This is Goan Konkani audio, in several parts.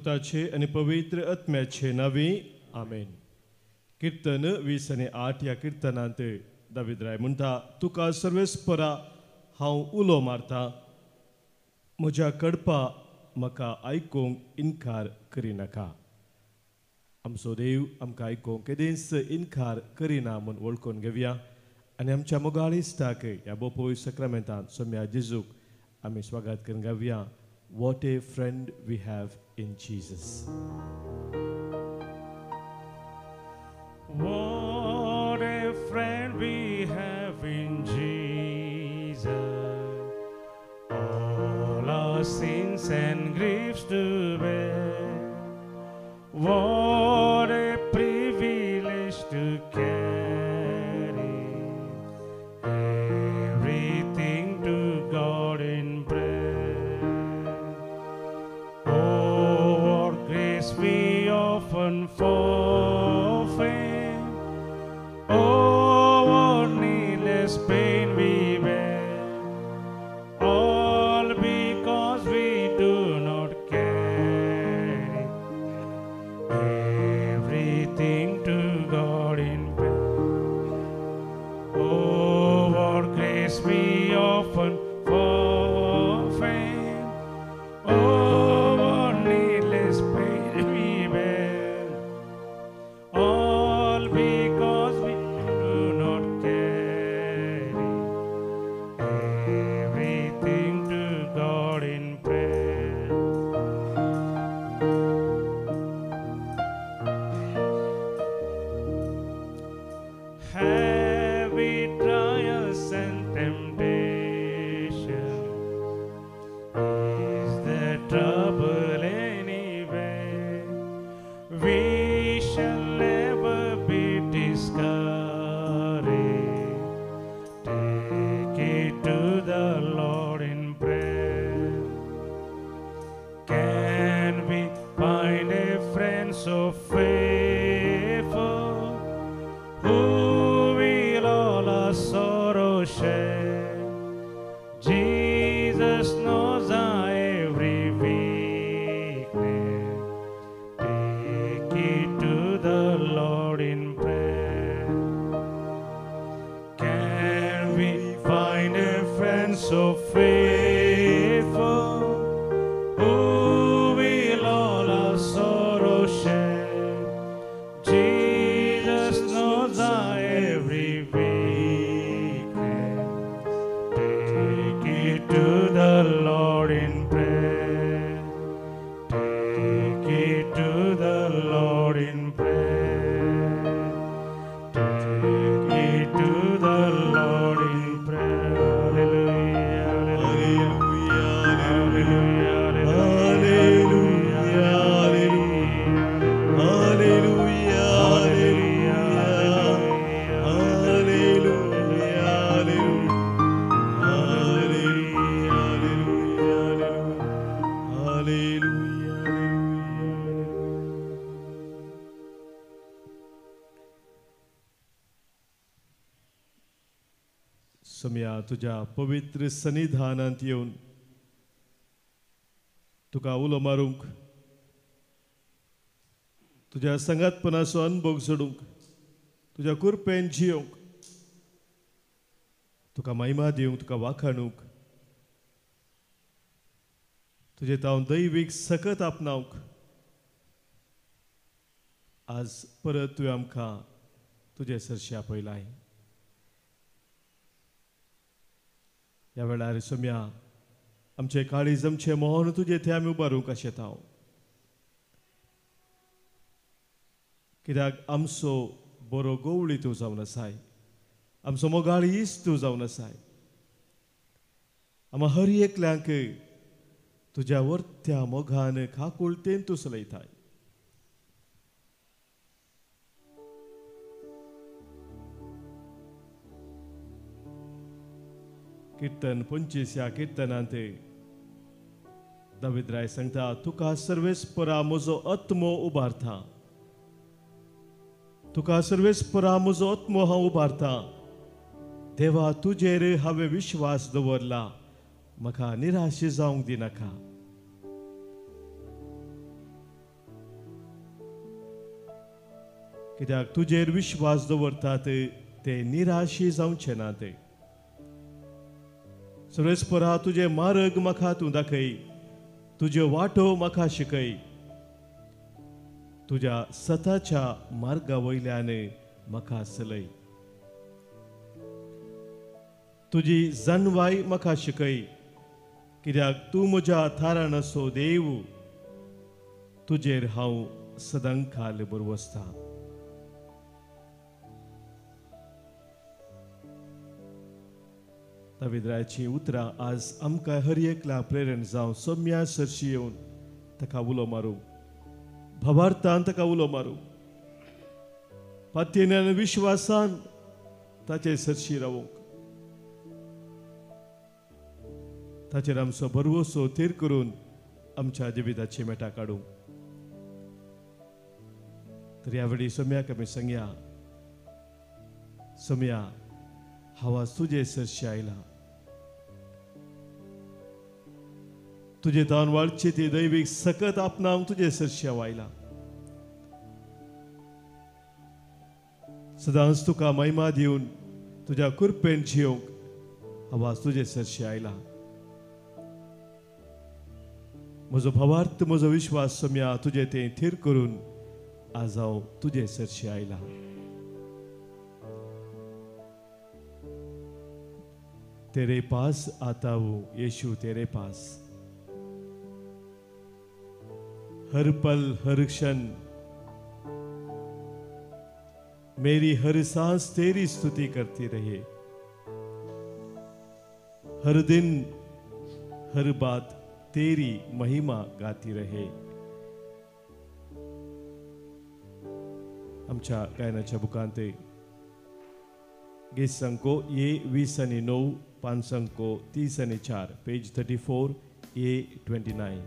पुताचे आनी पवित्र आत्म्याचे नांवी आमेन. किर्तन 20 आनी 8 ह्या किर्तनांत दावीद राय म्हणटा, तुका सर्वेस्परा हांव उलो मारता, म्हज्या कडपा म्हाका आयकूंक इनकार करिनाका. आमचो देव आमकां आयकूंक केदींच इनकार करिना म्हूण वळखून घेवया आनी आमच्या मोगाळ इश्टाक ह्या बोपोय सक्रामेंतांत सोम्या जेजूक आमी स्वागत करून घेवया. What a friend we have in Jesus. What a friend we have in Jesus. All our sins and griefs to bear. What a privilege to carry everything to God in prayer. Oh, what grace we often forfeit. Oh, what needless pain we bear. All because we do not carry everything to God in prayer. Oh, what grace we often forfeit. Oh, what needless pain we bear. All because we do not carry everything to God in prayer. Heavy trials and temptation, is there trouble anywhere? We shall never be discouraged. Take it to the Lord in prayer. Can we find a friend so faithful who will all our sorrow share? Jesus knows our every weakness. Take it to the Lord in prayer. Can we find a friend so faithful who will all our sorrow share? Jesus knows our every weakness. Take it to the Lord in prayer. Take it to the Lord in prayer. Take it to the Lord in prayer. Hallelujah, hallelujah, hallelujah, hallelujah, hallelujah, hallelujah, hallelujah, hallelujah. Saumya तुज्या पवित्र सन्निधानांत येवन तुका उलो मारूंक, तुज्या सांगातपणाचो अनुभव जोडूंक, तुज्या कृपेन जियोंक, तुका महिमा दिवंक, तुका वाखाणूंक, तुजें तावन दैवीक सकत आपणावंक आज परत तुवें आमकां तुजे सरशी आपयलाय. ह्या वेळार सोम्या आमचें काळीज, आमचें मोहन तुजें थंय आमी उबारूंक आशेता, कित्याक आमचो बरो गोवळी तूं जावन आसाय, आमचो मोगाळ इश्ट तूं जावन आसाय. आमा हर एकल्यांक तुज्या वर्त्या मोगान काकुळतेन तूं चलयताय. किर्तन 25 ह्या किर्तनांत दावीद राय सांगता, तुका सर्वेस्परा म्हजो आत्मो उबारता, तुका सर्वेस्परा म्हजो आत्मो हांव उबारता. देवा तुजेर हांवें विश्वास दवरला, म्हाका निराश जावंक दिनाका. कित्याक तुजेर विश्वास दवरतात ते निराशी जावचे ना ते. सर्वेस्परा तुजे मार्ग म्हाका तूं दाखय, तुज्यो वाटो म्हाका शिकय, तुज्या सताच्या मार्गा वयल्यान म्हाका चलय, तुजी जाणवाय म्हाका शिकय, कित्याक तूं म्हज्या थाराणसो देव, तुजेर हांव सदांकाल बरवसता. दावीदरायाची उतरां आज आमकां हर एकला प्रेरण जावं सोम्या सरशी येवन ताका उलो मारूं, भावार्थान ताका उलो मारूं, पातयेन विश्वासान ताचे सरशी रावूंक, ताचेर आमचो भरवसो थीर करून आमच्या जिविताची मेटा काडूंक. तर ह्या वेळी सोम्याक आमी सांगया, सोम्या हांव आज तुजे सरशी आयला, तुजे तावन वाडची ती दैवीक सकत आपणावंक तुजे सरशी हांव आयला. सदांच तुका महिमा दिवन तुज्या कृपेन जियोंक हांव आज तुजे सरशी आयला. म्हजो भावार्थ म्हजो विश्वास सोम्या तुजे तें थीर करून आज हांव तुजे सरशी आयला. तेरे पास आता हूँ यीशु तेरे पास, हर पल हर क्षण मेरी हर सांस तेरी स्तुति करती रहे, हर दिन हर बात तेरी महिमा गाती रहे. आमच्या गायनाच्या बुकांत गीत संको ए 20 आणि 9, पान संको 30 आणि 4, पेज 34 ए 29.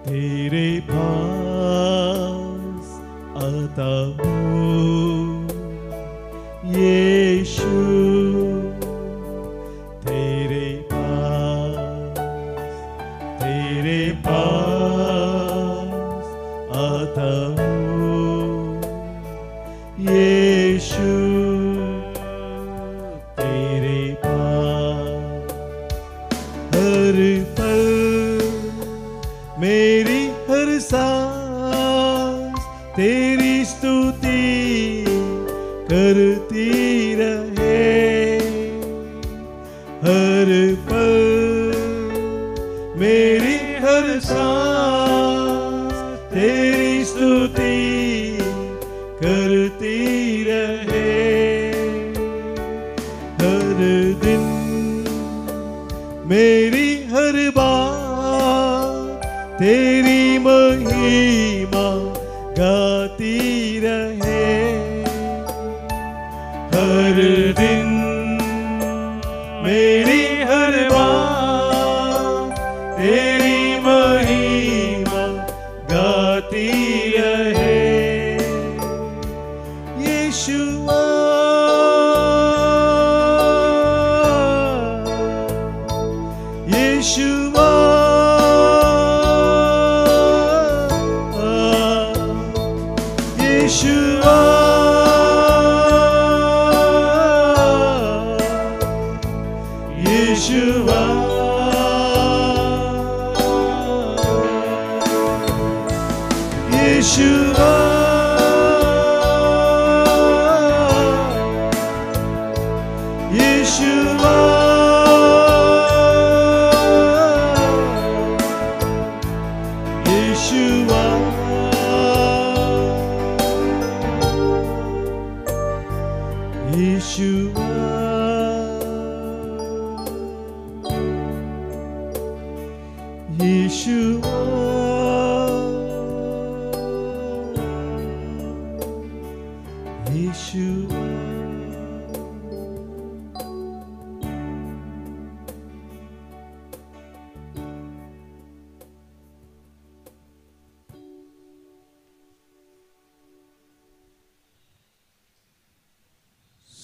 तेरे पास आता हूँ यीशु, तेरे पास, तेरे पास आता हूँ यीशु, तेरे पास हर पल मेरी हर सांस तेरी स्तुति करती रहे, हर पल मेरी हर सांस तेरी स्तुति करती रहे, हर दिन मेरी हर बात तेरी महिमा गाती रहे, हर दिन मेरी हर बात तेरी महिमा गाती रहे. यीशुआ यीशुआ यीशुआ यीशुआ यीशुआ यीशुआ यीशुआ यीशुआ यीशुआ यीशुआ.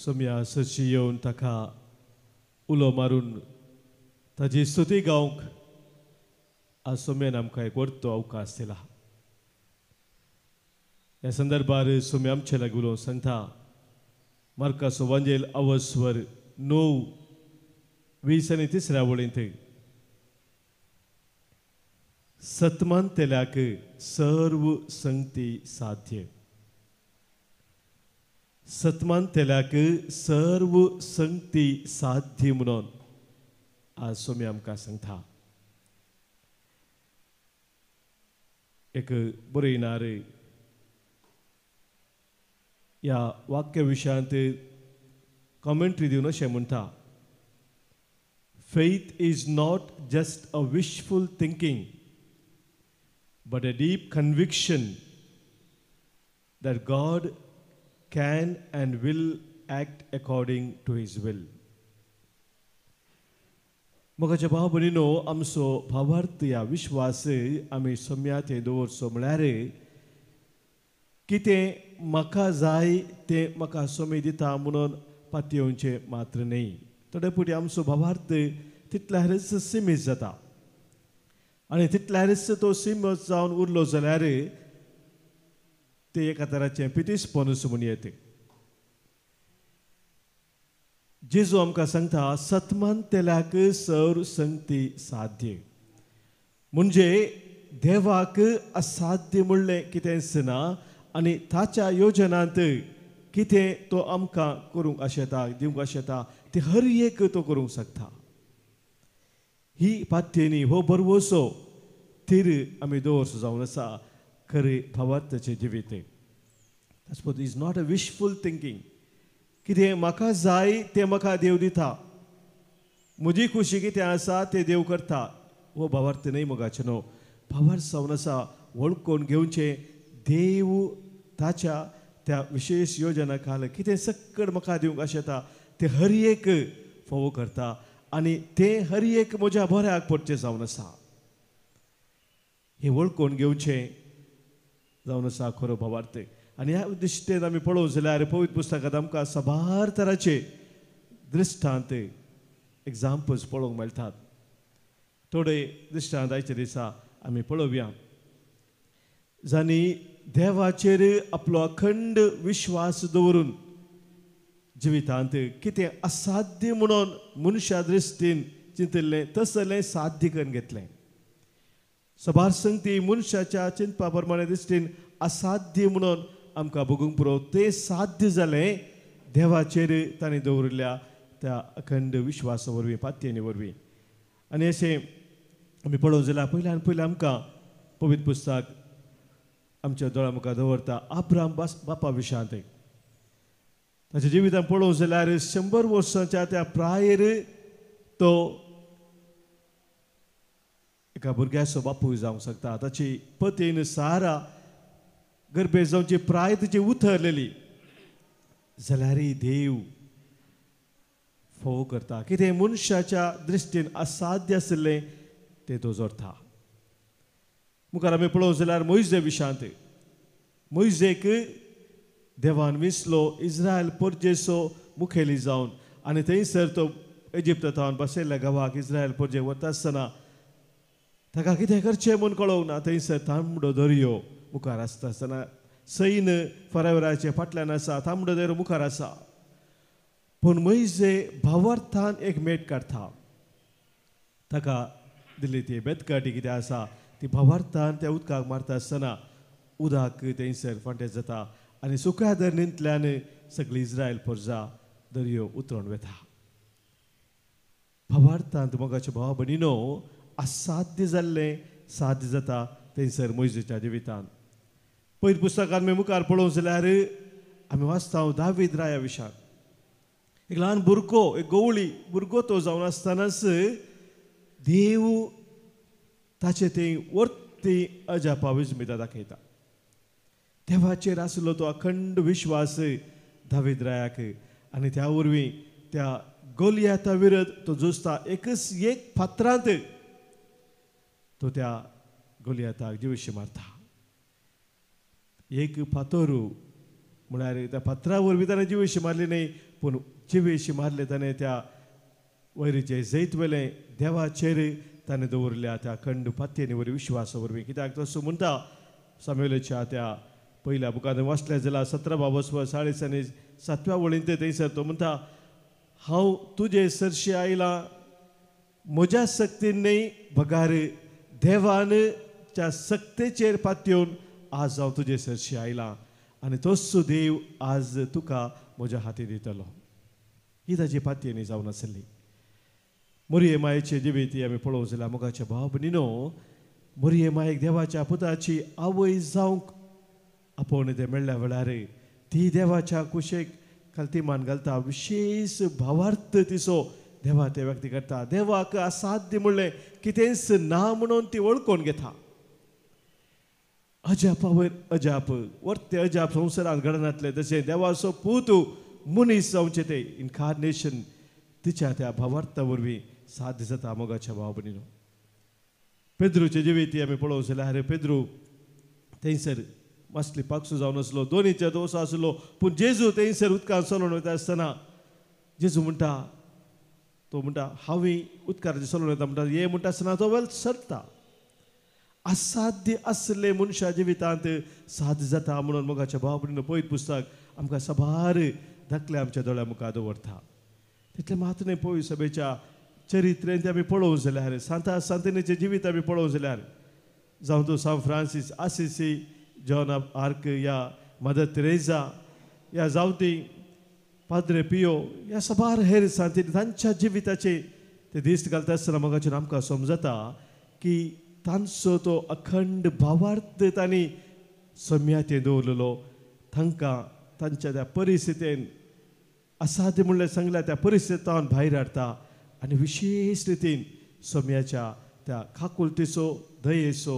सोम्या सरशी येवन ताका उलो मारून ताजी स्तुती गावंक आज सोम्यान आमकां एक व्हडतो अवकाश दिला. ह्या संदर्भार सोम्या आमचे लागीं उलोवंक सांगता. मार्काचो वांजेल अवस्वर 9:20 आनी 3 वळींत सतमानतेल्याक सर्व संगती साध्य. सतमानतेल्याक सर्व संगती साध्य म्हणून आज सोमी आमकां सांगता. एक बरयणार ह्या वाक्य विशयांत कॉमेंट्री दिवन अशें म्हणटा, faith is not just a wishful thinking but a deep conviction that God can and will act according to His will. मोगाच्या भाव भयणीनो, आमचो भावार्थ ह्या विश्वास आमी सम्यात दवरचो म्हळ्यार कितें म्हाका जाय तें म्हाका सोमी दिता म्हणून पातयेवचें मात्र न्हय. थोडे फावटी आमचो भावार्थ तितल्यारच सिमीत जाता आनी तितल्यारच तो सिमीत जावन उरलो जाल्यार ते एका तराचें पितीसपणूच म्हूण येता. जेजू आमकां सांगता सतमानतेल्याक सर्व संगती साध्य. म्हणजे देवाक असाध्य म्हणलें कितेंच ना आनी ताच्या योजनांत कितें तो आमकां करूंक आशेता, दिवंक आशेता तें हर एक तो करूंक शकता. ही पात्येनी हो भरवसो थीर आमी दवरचो जावन आसा खरें भावार्थाचें जिवीत. That's is not a wishful thinking. कितें म्हाका जाय तें म्हाका देव दिता, म्हजी खुशी कितें आसा तें देव करता, हो भावार्थ न्हय मोगाचें न्हू. भावार्थ जावन आसा वळखून घेवचें देव ताच्या त्या विशेष योजना खाल कितें सक्कड म्हाका दिवंक आशेता तें हर एक फोवो करता आनी तें हर एक म्हज्या बऱ्याक पडचें जावन आसा. हें वळखून घेवचें जावन आसा खरो भावार्थ. आनी ह्या दृश्टेन आमी पळोवंक जाल्यार पवित्र पुस्तकांत आमकां साबार तराचे दृश्टांत एग्जाम्पल्स पळोवंक मेळटात. थोडे दृश्टांत आयच्या दिसा आमी पळोवया. जांणी देवाचेर आपलो अखंड विश्वास दवरून जिवितांत कितें असाध्य म्हणून मनशा दृश्टीन चिंतिल्लें तसलें साध्य करून घेतलें. साबार संगती मनशाच्या चिंतपा प्रमाणे दृश्टीन असाध्य म्हणून आमकां भोगूंक पुरो तें साध्य जालें देवाचेर तांणी दवरिल्ल्या त्या अखंड विश्वासा वरवीं, पातयेनी वरवीं. आनी अशें आमी पळोवंक जाल्यार पयल्यान पयलीं आमकां पवित्र पुस्तक आमच्या दोळ्या मुखार दवरता आब्राम बापा विशयांत. ताच्या जिवितांत पळोवंक जाल्यार 100 वर्सांच्या त्या प्रायेर तो एका भुरग्याचो बापूय जावंक शकता. ताची पतीन सारा गर्भे जावची प्राय तिची उथरलेली जाल्यारय देव फोव करता. कितें मनशाच्या दृश्टीन असाध्य आशिल्लें तें तो जोडटा. मुखार आमी पळोवंक जाल्यार मोयजे विशयांत मोयजेक देवान विसलो इस्रायल परजेचो मुखेली जावन आनी थंयसर तो इजिप्तांत बसयल्ल्या गांवाक इस्रायल परजे वता आसतना ताका कितें करचें म्हूण कळोवंक ना. थंयसर तांबडो दर्यो मुखार आसता आसतना सैन फरावराचे फाटल्यान आसा, तांबडो दर्यो मुखार आसा. पूण मोयजे भावार्थान एक मेट काडटा. ताका दिल्ली ती बेतकाटी कितें आसा ती भावार्थान त्या उदकाक मारता आसतना उदक थंयसर फांटे जाता आनी सुक्या धरणींतल्यान सगळी इस्रायल परजा दर्यो उतरून वता. भावार्थान मोगाच्या भावा भयणीनो असाध्य जाल्लें साध्य जाता थंयसर मोयजेच्या जिवितांत. पयलीं पुस्तकान आमी मुखार पळोवंक जाल्यार आमी वाचता दावीद राया विशयांत. एक ल्हान भुरगो, एक गवळी भुरगो तो जावन आसतनाच देव ताचे थंय वर्ती अजापा विस्मिता दाखयता. देवाचेर आसलो तो अखंड विश्वास दावीद रायाक आनी त्या वरवीं त्या गोलियाता विरद तो झुजता. एकच एक फातरांत तो त्या गोलियाताक जिविशी मारता. एक फातोरू म्हळ्यार त्या फातरा वरवीं ताणें जिवेशी मारली न्हय, पूण जिवेशी मारले ताणें त्या वयरीचें जैत वेलें देवाचेर ताणें दवरल्या त्या अखंड पातयेनी वरवीं विश्वासा वरवीं. कित्याक तसो म्हणटा सामुएलाच्या त्या पयल्या बुकांत वाचलें जाल्यार 17 बाबस 40 आनी 7व्या वळींत थंयसर तो म्हणटा, हांव तुजे सरशी आयलां म्हज्या सक्तीन न्हय बगार देवान त्या सक्तेचेर पातयेवन आज हांव तुजे सरशी आयलां आनी तोच देव आज तुका म्हज्या हाती दितलो. ही ताजी पातयेनी जावन आसली. मोरये मायेचे जिवीत आमी पळोवंक जाल्यार मोगाच्या भाव भयणीनो, मोरये मायेक देवाच्या पुताची आवय जावंक आपोवणें तें मेळ्ळ्या वेळार ती देवाच्या कुशेक खालती मान घालता, विशेश भावार्थ तिचो देवा ते व्यक्त करता. देवाक असाध्य म्हणलें कितेंच ना म्हणून ती वळखून घेता. अजापावयर अजाप, वर्ते अजाप संवसारांत घडनातलें तशें देवाचो पूत मनीस जावचें तें इनकार्नेशन तिच्या त्या भावार्था वरवीं साध्य जाता. मोगाच्या भाव भयणीनो, पेद्रूचें जिवीत आमी पळोवंक जाल्यार पेद्रू थंयसर मासली पाकसो जावन आसलो, दोनीच्या दोस आसलो, पूण जेजू थंयसर उदकान चलोवन वयता आसतना जेजू म्हणटा, तो म्हणटा हांवूय उदकाचेर चलोवन वयता म्हणटा, ये म्हणटा आसतना तो वेल सरता. असाध्य आसले मनशा जिवितांत साध्य जाता म्हणून मोगाच्या भाव भयणीनो पयत पुस्तक आमकां साबार धाकले आमच्या दोळ्या मुखार दवरता. तितलें मात न्हय, पळय सभेच्या चरित्रेंत आमी पळोवंक जाल्यार सांता सांतिनीचें जिवीत आमी पळोवंक जाल्यार जावं तो San Francis Assisi, Joan of Arc या मदर तेरेजा या जावं ती पाद्रे पियो या साबार हेर सांतिनी तांच्या जिविताचे ते दीस घालता आसतना मोगाचेर आमकां समजता की तांचो तो अखंड भावार्थ तांणी सम्याचेर दवरलेलो. तांकां तांच्या त्या परिस्थितीन असाध्य म्हणल्यार सांगल्या त्या परिस्थितींत भायर हाडटा आनी विशेश रितीन सम्याच्या त्या काकुळतेचो दयेचो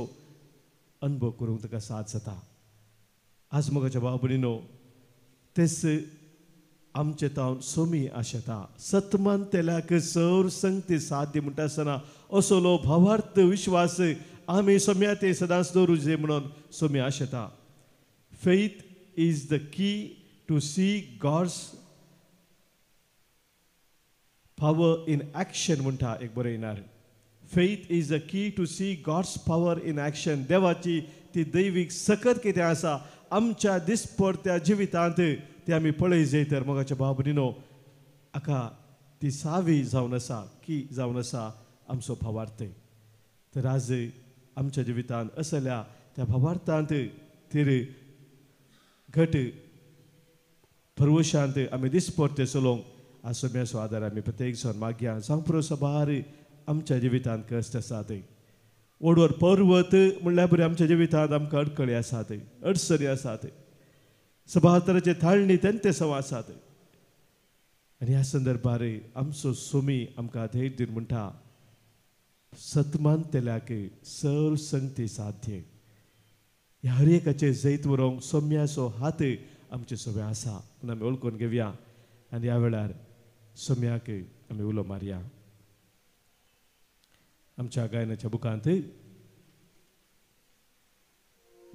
अनुभव करूंक ताका साथ जाता. आज मोगाच्या भाव भयणीनो, तेच आमचे तावन सोमी आशेता सतमान तेल्याक सर संगती साध्य म्हणटा आसतना असलो भावार्थ विश्वास आमी सोम्या ते सदांच दवरूं जाय म्हणून सोमी आशेता. Faith is the key to see God's power in action म्हणटा एक बरें येणार. Faith is the key to see God's power in action. देवाची ती दैवीक सकत कितें आसा आमच्या दिसपडत्या जिवितांत ती आमी पळय जाय तर मोगाच्या भाव भयणीनो, हाका ती सावी जावन आसा की जावन आसा आमचो भावार्थ. तर आज आमच्या जिवितांत असल्या त्या भावार्थांत तिर घट भरवशांत आमी दिसपडते चलोवंक आज सोम्याचो आदार आमी प्रत्येक जण मागया. जावं सबार आमच्या जिवितांत कश्ट आसात, व्हड व्हड पर्वत म्हणल्यार बरें आमच्या जिवितांत आमकां अडकळी आसात, अडचणी आसात, सबार तरेचे थाळणी तेंते सवा आसात. आनी ह्या संदर्भार आमचो सोमी आमकां धैर्य दिवन म्हणटा, सतमान तेल्याक सर्व संगती साध्य. ह्या हर एकाचें जैत व्हरूंक सोम्याचो हात आमचे सगळें आसा म्हूण आमी वळखून घेवया आनी ह्या वेळार सोम्याक आमी उलो मारया. आमच्या गायनाच्या बुकांत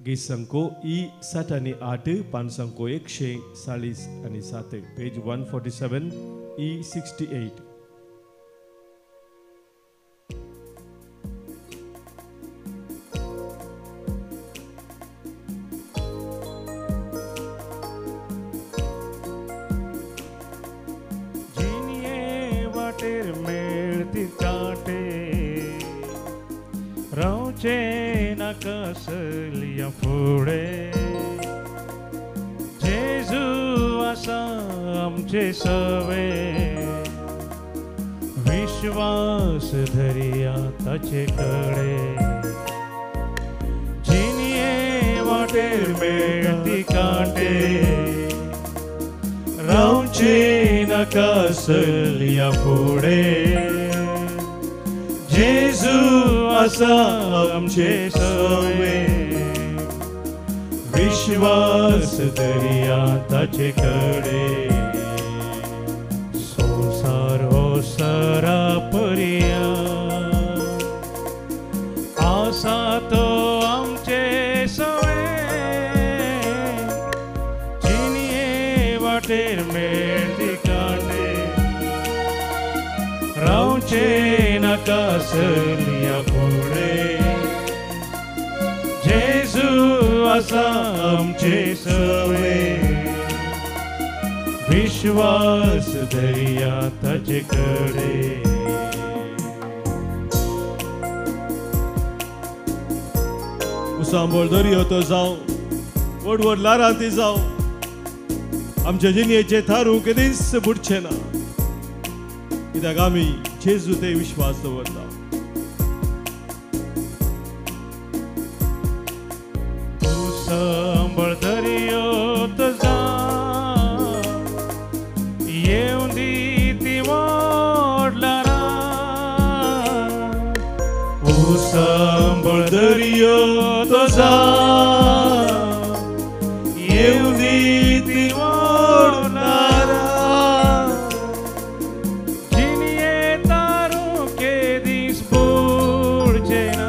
गीत संको ई 60 आनी 8, पान संको 140 आनी 7, पेज 147 ई 68. जिनिये वाटेर मेळती कांटे रावचे नाका सलिया फुडें, जेजू आसा आमचे सवे, विश्वास धरिया ताचे कडे. जिनिये वाटेर मेळती कांटे रावचे नाका सलिया फुडें, जेजू आसा आमचे सवे, विश्वास दर्या ताचे कडे. संवसार हो सरा पर्या आसा तो आमचे सवे, जिनिये वाटेर मेळती कांटे रावचें नाका सलिया फुडें जेजू आसा आमचे सवे विश्वास धरया ताचे कडेन. उसांबळ दर्यो तो जावं व्हड व्हड ल्हारां ती जावं आमच्या जिणेचें थारूं केदींच बुडचें ना कित्याक आमी जेजू ते विश्वास दवरता. उसांबळ दर्यो तो जावं येवं दी ती व्हड ल्हारां उसांबळ दर्यो तो जावं येवं दी ती व्हड ल्हारां जिणये तारूं केदींच बुडचें ना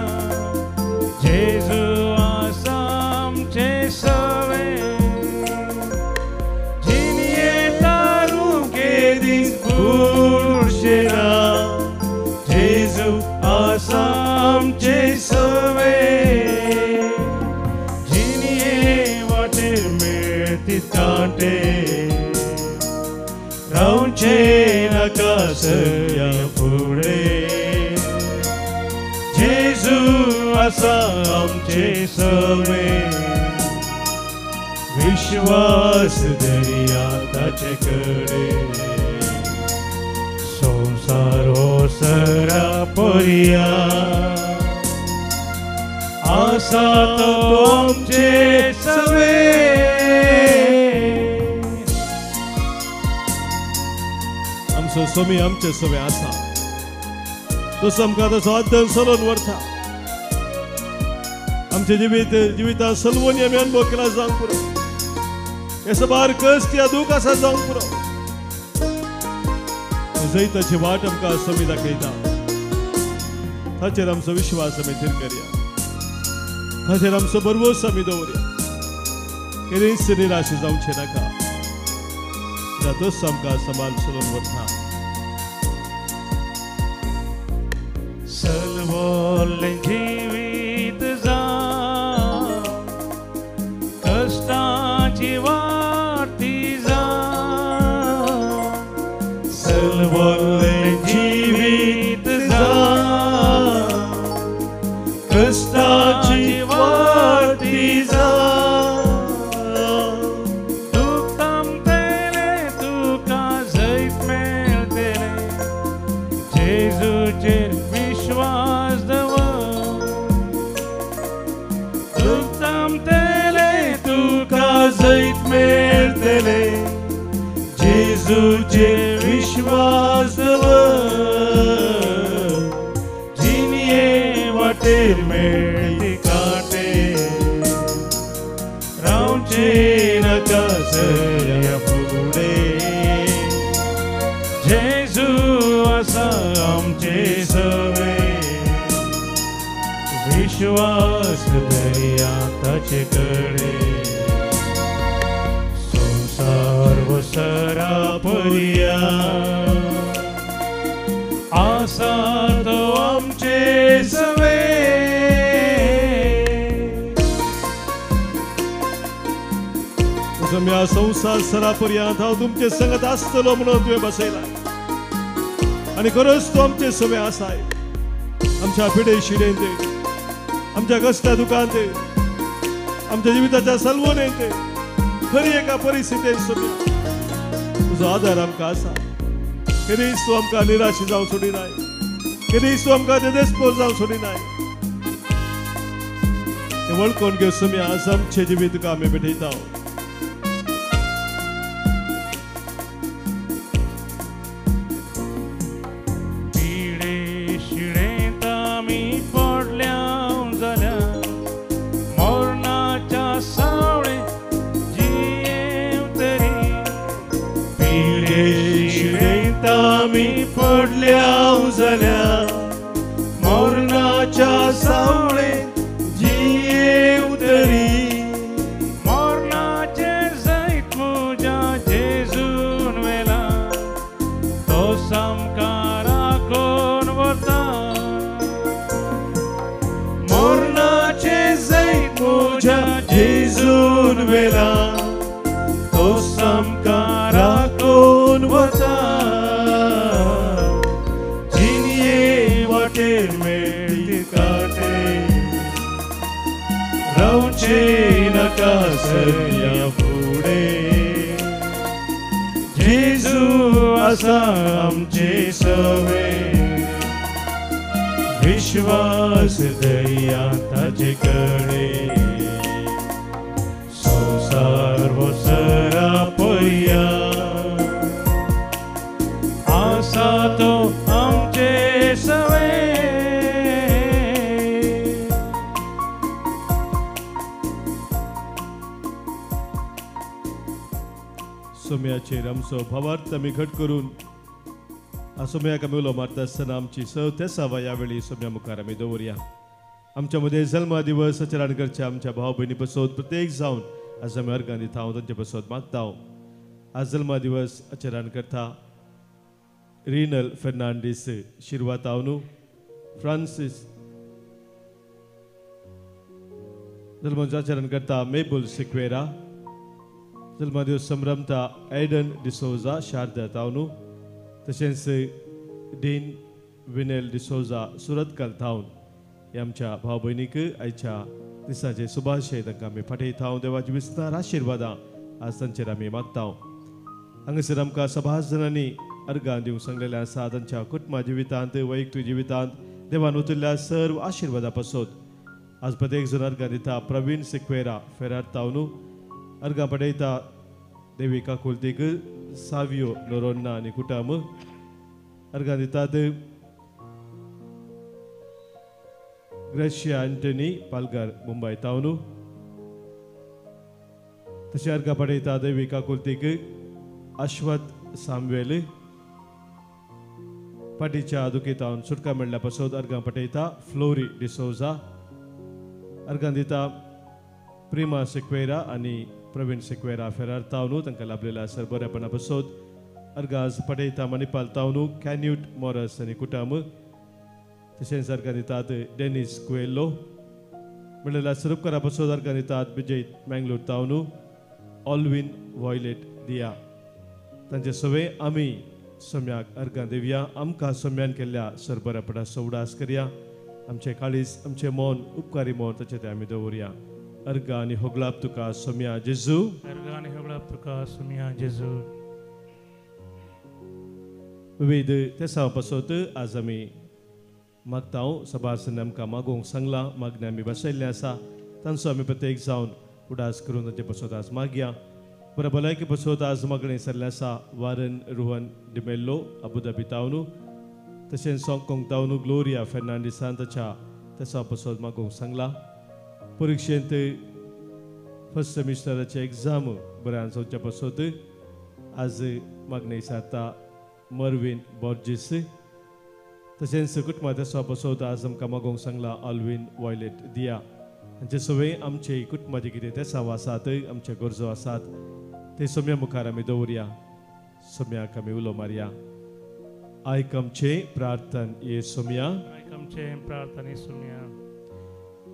जेजू आसा आमचे सवे जिणये तारूं केदींच बुडचें ना जेजू आसा आमचे सवे जिणये वाटेर मेळती कांटे रावचें नाका सया फुडें जेजू आसा आमचे सवे विश्वास धरया ताचे कडेन संवसार हो सरा पर्या आसा तो आमचे सवे. आमचो स्वामी आमचे सवे आसा तसो आमकां तसो आदन सलोन व्हरता आमचे जिवीत जिविता सलवणी आमी अनुभव केला जावंक पुरो हे सबार कश्ट या दूख आसा जावंक पुरो जैताची वाट आमकां स्वामी दाखयता ताचेर आमचो विश्वास आमी थीर करया ताचेर आमचो भरवंस आमी दवरया केदींच निराश जावचें नाका तोच आमकां सांबाळ चलोवन वता. सलवोल्लें जिवीत जावं कश्टांची वाट ती जावं सलवोल्लें जिवीत जावं कश्टांची वाट ती जावं दूख थांबतलें तुका जैत मेळटलें जेजूचेर विश्वास दवर दूख थांबतलें तुका जैत मेळटलें जेजूचेर विश्वास दवर जिणये वाटेर मेळती कांटे रावचें नाका सया फुडें जेजू आसा आमचे सवे विश्वास धरया ताचे कडेन संवसार हो सरा पर्या आसा तो आमचे सवे. तुझ्या संवसार सरा पर्यंत हांव तुमचे संगत आसतलो म्हणून तुवें बसयला आनी खरोच तो आमचे सवे आसाय आमच्या पिडे शिडेन ते आमच्या कश्टा दुकान ते आमच्या जिविताच्या सलवणेन ते खरी एका परिस्थितीन सोम्या तुजो आदार आमकां आसा केदींच तूं आमकां निराश जावं सोडिनाय केदींच तूं आमकां देदेस्पोर जावं सोडिनाय हें वळखून घेव सोम्या आज आमचें जिवीत तुका आमी भेटयता. पिडे शिडेंत आमी पडल्या जाल्यार मरणाच्या सावळे जियेंव तरी पिडे शिडेंत आमी पडल्या जाल्यार मरणाच्या सावळे जियेंव तरी मरणाचें जैत म्हज्या जेजू जेजू आसा आमचे सवे, विश्वास दया ताजे कडे, संसार वसरा पया आसा तो आमचे सवे। सोम्याचेर आमचो भावार्थ आमी घट करून सोम्याक आमी उलो मारता आसतना आमची सव तेसावा ह्या वेळी सोम्या मुखार आमी दवरया। आमच्या मदें जल्मा दिवस आचरण करच्या आमच्या भाव भयणी पसत प्रत्येक जावन आज आमी अर्गां दिता हांव तांचे पसत मागता। आज जल्मा दिवस आचरण करता रिनल फेर्नांडीस शिरवा तावनू, फ्रांसीस जल्माचो आचरण करता मेबुल सिक्वेरा, जल्मा दिवस संभ्रमता एडन डिसोजा शारदा तावनू, तशेंच डीन विनेल डिसोजा सुरतकाल थावन हे आमच्या भाव भयणीक आयच्या दिसाचे सुभाशय तांकां आमी फाटयता। देवाची विस्तार आशिर्वादां आज तांचेर आमी मागता। हांगासर आमकां सभास जणांनी अर्गां दिवंक सांगलेलें आसा। तांच्या कुटुंबा जिवितांत, वैयक्तीक जिवितांत देवान उतरल्या सर्व आशिर्वादा पासत आज प्रत्येक जण अर्गां दिता। प्रवीण सिक्वेरा फेरार तावनू अर्गां पडयता देवी काकुलतीक सावियो नोरोन्ना आनी कुटाम अर्गां दितात ग्रेशिया एंटनी पालगार मुंबय तावनू, तशें अर्गां पडयता देवी काकुलतीक अश्वत सामवेल पाटीच्या दुखितावन सुटका मेळ्ळ्या पासत अर्गां पटयता फ्लोरी डिसोजा, अर्गां दिता प्रिमा सिक्वेरा आनी प्रवीण सिक्वेरा फेरार तावनू तांकां लाभलेल्या सर बरेपणा पासत अर्गां आज पटयता मणिपाल तावनू कॅन्यूट मोरस आनी कुटाम, तशेंच अर्गां दितात डेनिस कुएल्लो म्हणलेल्या सरुपकारा पासत अर्गां दितात विजय मँगलोर तावनू ऑलविन वॉयलेट दिया। तांचे सवे आमी सोम्याक अर्गां दिवया। आमकां सोम्यान केल्ल्या सर बरेपणा उडास करया। आमचें काळीज, आमचें मन उपकारी मन ताचें तें आमी दवरया। अर्गां आनी होगलाप तुका सोम्या जेजू, अर्गां आनी होगलाप तुका सोम्या जेजू। विविध तेसांव पासत आज आमी मागता। सभासन आमकां मागोवंक सांगलां, मागणें आमी बसयल्लें आसा, तांचो आमी प्रत्येक जावन उडास करून तांचे पासत आज मागया। बरें भलायकी पासत आज मागणें सरलें आसा वारन रोहन डिमेल्लो अबुधाबी तावनू, तशेंच हाँगकाँग तावनू ग्लोरिया फेर्नांडीसान ताच्या तेसांव पासत मागोवंक सांगलां। परिक्षेंत फर्स्ट सेमिस्टराचे एग्जाम बऱ्यान जावच्या पासत आज मागणें सारता मर्विन बॉर्जीस, तशेंच कुटुंबा तेसांव पासत आज आमकां मागोवंक सांगलां ऑलविन वॉयलेट दिया। हांचे सगळे आमचे कुटुंबाचे कितें तेसांव आसात, आमचे गरजो आसात ते सोम्या मुखार आमी दवरया। सोम्याक आमी उलो मारया। आयक आमचें प्रार्थन ये सोम्या, आयक आमचें प्रार्थन ये सोम्या।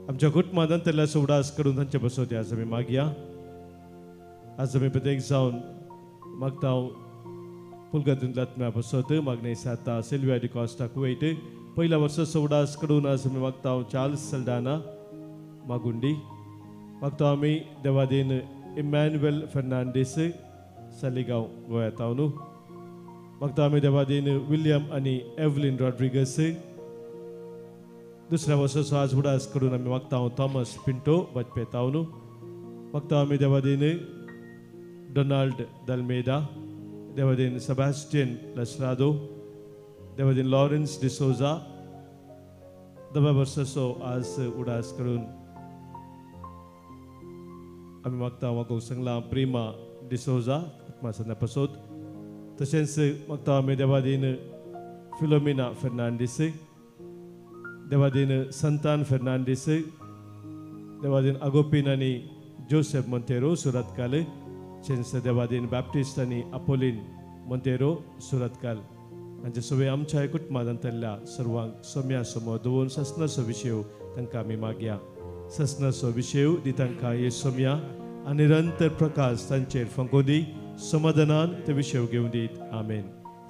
आमच्या कुटुंबांत अंतरल्या उडास करून तांचे बसोत आज आमी मागया। आज आमी प्रत्येक जावन मागता पुलगतींतल्या आत्म्या बसत मागणें साता सिल्विया डिकॉस्टा कुवेट पहिल्या वर्सा उडास करून आज आमी मागता चार्ल्स सल्डाना मागुंडी, मागता आमी देवादीन इमॅन्युएल फेर्नांडीस सालिगांव गोंया तावनू, मागता आमी देवादीन विल्यम आनी एवलिन रॉड्रिगस दुसऱ्या वर्साचो आज उडास करून आमी मागता थॉमस पिंटो वाजपेय तावनू, मागता आमी देवादीन डोनाल्ड दल्मेदा, देवादीन सेबास्टियन लसरादो, देवादीन लॉरेन्स डिसोजा दव्या वर्साचो आज उडास करून आमी मागता मागोवंक सांगलां प्रिमा डिसोजा आत्मासना पासत, तशेंच मागता आमी देवादीन फिलोमिना फेर्नांडीस, देवादीन संतान फेर्नांडीस, देवादीन आगोपीन आनी जोसेफ मोंतेरो सुरतकाल, तशेंच देवादीन बॅप्टिस्ट आनी आपोलीन मोंतेरो सुरतकाल हांचे सगळे आमच्या कुटुंबांत अंतरल्या सर्वांक सोम्या समोर दवरून ससनाचो विशय तांकां आमी मागया। ससनाचो विशय दी तांकां हे सोम्या आनी निरंतर प्रकाश तांचेर फांको दी, समाधानान ते विशय घेवन दीत। आमेन।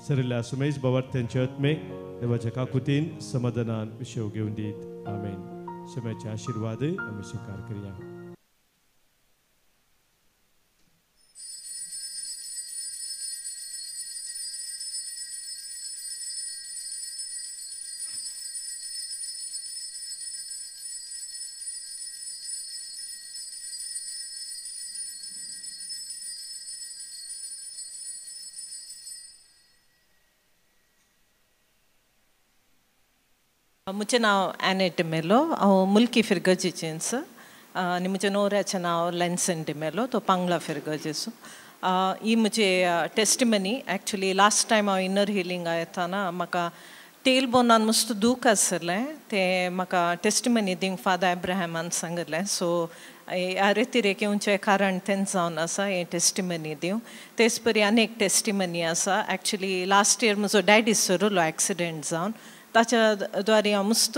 सरिल्ल्या सुमेश बाबार्थ्यांचे आत्मे देवाच्या काकुतीन समाधानान विशय घेवन दीत। आमेन। सोम्याचे आशिर्वाद आमी स्विकार करया। म्हजें नांव एनेट डिमेलो, हांव मुल्की फिरगर्जेचेंच आनी म्हज्या नवऱ्याचें नांव लेन्सन डिमेलो, तो पांगला फिरगर्जेचो. ही म्हजी टेस्टिमनी. एक्चुली लास्ट टायम हांव इनर हिलिंग येताना म्हाका टेल बोनान मस्त दूख आसलें, तें म्हाका टेस्टिमनी दिवंक फादर एब्राहमान सांगिल्लें. सो ह्या रेतिरेक येवचें कारण तेंच जावन आसा हें टेस्टिमनी दिवं. तेच परी आनी एक टेस्टिमनी आसा. एक्चुली लास्ट इयर म्हजो डॅडी सरलो एक्सिडेंट जावन, ताच्या द्वारे हांव मस्त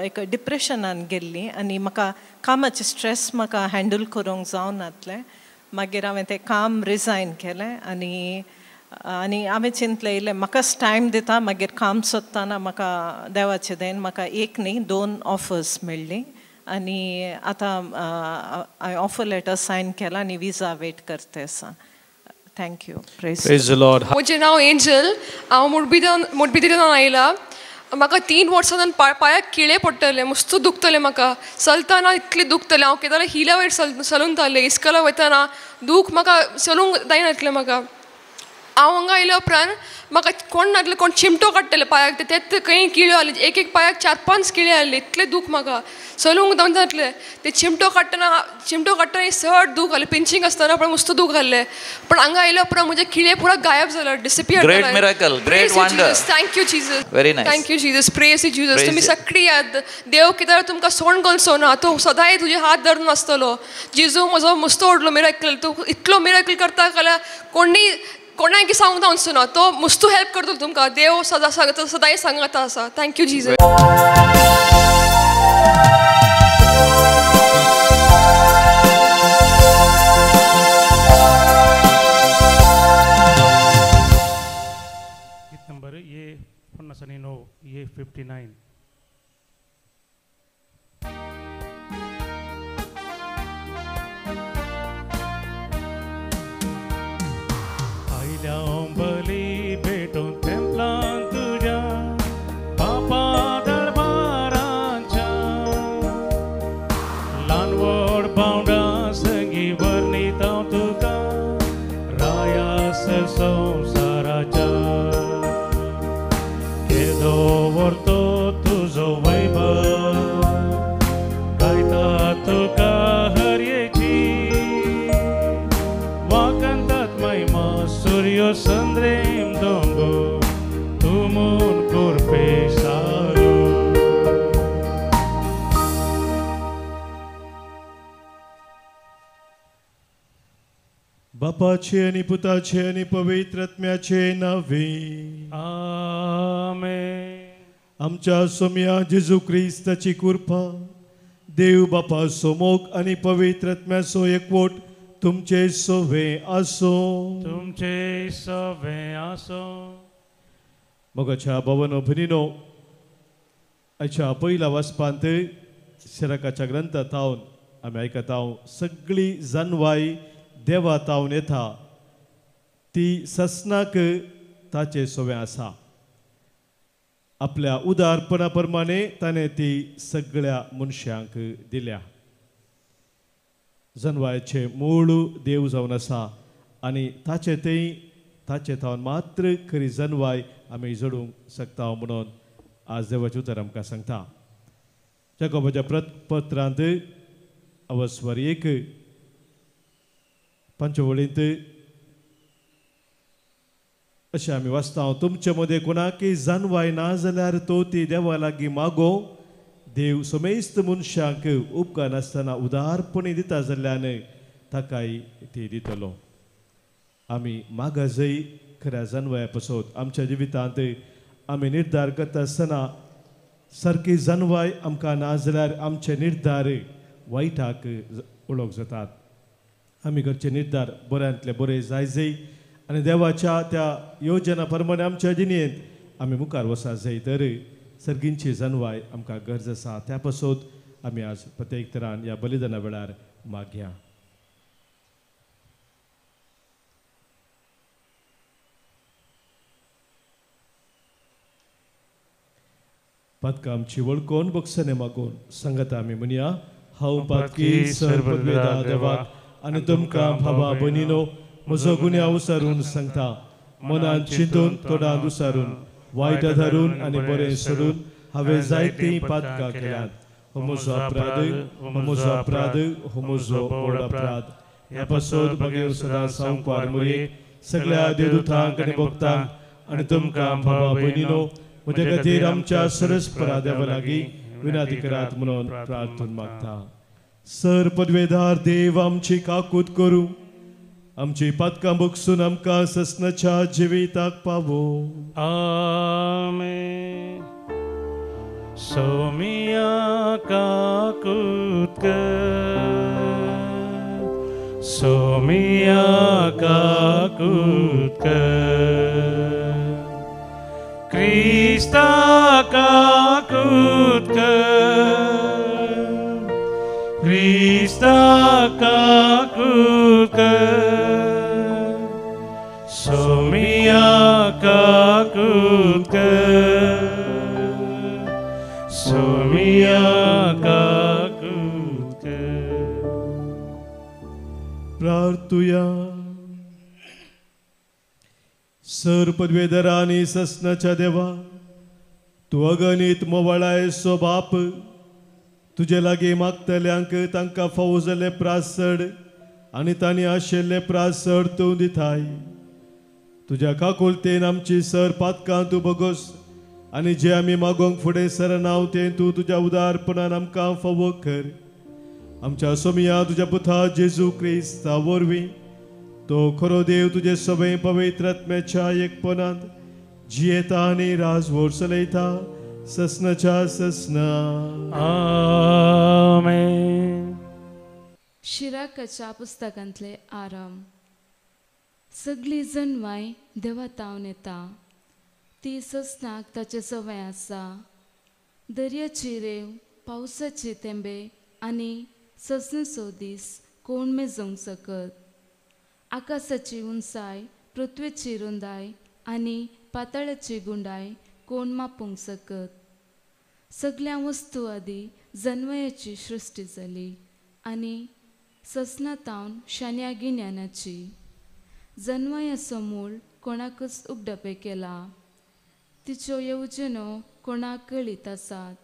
एक डिप्रेशनान गेल्ली आनी म्हाका कामाचें स्ट्रेस म्हाका हँडल करूंक जावनातलें. मागीर हांवें तें काम रिजायन केलें आनी आनी हांवें चिंतलें इल्लें म्हाकाच टायम दिता. मागीर काम सोदतना म्हाका देवाचे दयेन म्हाका एक न्ही 2 ऑफर्स मेळ्ळी आनी आतां हांवें ऑफर लेटर सायन केला आनी विजा वेट करता आसा. Thank you. Praise the lord. म्हजें नांव एंजल, हांव मुडबिद्रींतल्यान आयलां. म्हाका 3 वर्सां पांयाक किळे पडटले, मस्त दुखतले, म्हाका चलतना इतलें दुखतलें. हांव केदां हिल्या वयर चलून जालें, इस्कॉला वयतना दूख म्हाका चलूंक जायनातलें. म्हाका हांव हांगा आयल्या उपरांत म्हाका कोण नासले, कोण चिमटो काडटले पांयाक, तेच खंय किळ्यो आसले, एक एक पांयाक 4-5 किळे आसले, इतलें दूख म्हाका चलूंक जावनातलें. ते चिमटो काडटना चड दूख आसलें, पिंचींग आसतना पण मस्त दूख आसलें. पण हांगा आयल्या उपरांत म्हजे किळे पुरा गायब जाले, disappear. Great miracle, great wonder. Thank you Jesus, very nice. Thank you Jesus, praise you Jesus. तुमी सगळी याद देव कित्याक तुमकां सोण घालचो ना, तो सदांय तुजे हात धरून आसतलो. जेजू म्हजो मस्त व्हडलो मिराकल, तूं इतलो मिराकल करता जाल्यार कोणी कोणाक सांगूंक जावचो ना, तो मस्त हेल्प करतलो तुमकां. देव सदां सांगता, सदांय सांगता आसा. Thank you Jesus. गीत नंबर ये 59, ये 59. बली भेटून तेंपलान तुज्या बापा दरबाराच्या ल्हान व्हड भावंडां संगी वर्णीत हांव तुका रायास संवसाराच्या. केदो व्हरतो तुजो वैभव गायता तुका हरयेची, वाकंतात महिमा सूर्य संद्रेम दोंगो तुमून कुरपे सारू. बापाचे आनी पुताचे आनी पवित्र आत्म्याचे नावे आमेन. आमच्या सोम्या जेजू क्रिस्ताची कृपा, देव बापाचो मोग आनी पवित्र आत्म्याचो एकवट तुमचे सोवे आसो. तुमचे सोवे आसो. मोगाच्या भावानो भयणीनो, आयच्या पयल्या वाचपांत सिराकाच्या ग्रंथांत आमी आयकता सगळी जानवाय देवा तावन येता, ती ससनाक ताचे सोवे आसा. आपल्या उदारपणा प्रमाणे ताणें ती सगळ्या मनशांक दिल्या. जनवायचे मूळ देव जावन आसा आनी ताचे थंय ताचे थावन मात्र खरी जनवाय आमी जोडूंक शकता म्हणून आज देवाचें उतर आमकां सांगता. जाकोबाच्या पत्रांत अवस्वर 1 5 वळींत अशें आमी वाचता, तुमचे मदें कोणाकय जानवाय ना जाल्यार तो ती देवा लागीं मागो, देव समेस्त मनशांक उपकार नासतना उदारपणी दिता जाल्ल्यान ताकाय ती दितलो. आमी मागा जय खऱ्या जानवाया पसत आमच्या जिवितांत आमी निर्धार करता आसतना सारकी जानवाय आमकां ना जाल्यार आमचे निर्धार वायटाक ओळख जातात. आमी करचे निर्धार बऱ्यांतले बरे जाय जय आनी देवाच्या त्या योजना प्रमाणे आमच्या जिणेंत आमी मुखार वचा जाय तर सर्गींची जानवाय आमकां गरज आसा. त्या पासत आमी आज प्रत्येक तरान ह्या बलिदाना वेळार मागया. पातकां आमची वळखून बक्षणे मागून सांगता आमी म्हणया, हांव पातकी सर्ववेदा देवाक आनी तुमकां भावा भयणीनो म्हजो गुन्यांव उसारून सांगता, मनान चिंतून तोंडान उसारून वायट धरून आनी बरें सोडून हांवें जायतीं पातकां केल्यांत. हो म्हजो अपराध, हो म्हजो अपराध, हो म्हजो व्हड अपराध. ह्या पासत बगेर सदां सांकवार मुरये सगळ्या देवदूतांक आनी भक्तांक आनी तुमकां भावा भयणीनो म्हज्या खातीर आमच्या सरस्परा देवा लागीं विनंती करात म्हणून प्रार्थना मागता. सर पदवेदार देव आमची काकूत करूं, आमची पातकां बगसून आमकां ससनाच्या जिविताक पावो. आमेन. सोमिया काकूत कर, सोमिया काकूत कर, क्रिस्ता काकूत कर, क्रिस्ता काकूत कर, सोमिया काकूत कर, सोमिया काकूत कर. प्रार्थुया. सर पदवेदरा आनी ससनाच्या देवा, तूं अगणीत मोवाळायचो बाप, तुजे लागीं मागतल्यांक तांकां फावो जाल्लें प्रासड आनी तांणी आशिल्लें प्रासड तूं दिताय. तुज्या काकुळतेन आमची सर पातकां तूं बगोस आनी जे आमी मागोवंक फुडें सरनाव तें तूं तुज्या उदारपणान आमकां फावो कर. आमच्या सोमिया तुज्या पुता जेजू क्रिस्ता वरवीं तो खरो देव तुजे सगळे पवित्र आत्म्याच्या एकपणांत जियेता आनी राजवट चलयता ससनाच्या ससना. आमेन. शिराकाच्या पुस्तकांतले आराम. सगळी जनवाय देवा तावन येता, ती ससनाक ताचे सवय आसा. दर्याची रेंव, पावसाचे तेंबे आनी ससनाचो दीस कोण मेजोवंक सकत. आकाशाची उंचाय, पृथ्वेची रुंदाय आनी पातळाची गुंडाय कोण मापूंक सकत. सगळ्या वस्तू आदी जनवयाची सृश्टी जाली आनी ससना तावन शान्या गिन्यानाची. जनवयाचो मूळ कोणाकच उगडपे केला, तिच्यो येवजण्यो कोणाक कळीत आसात.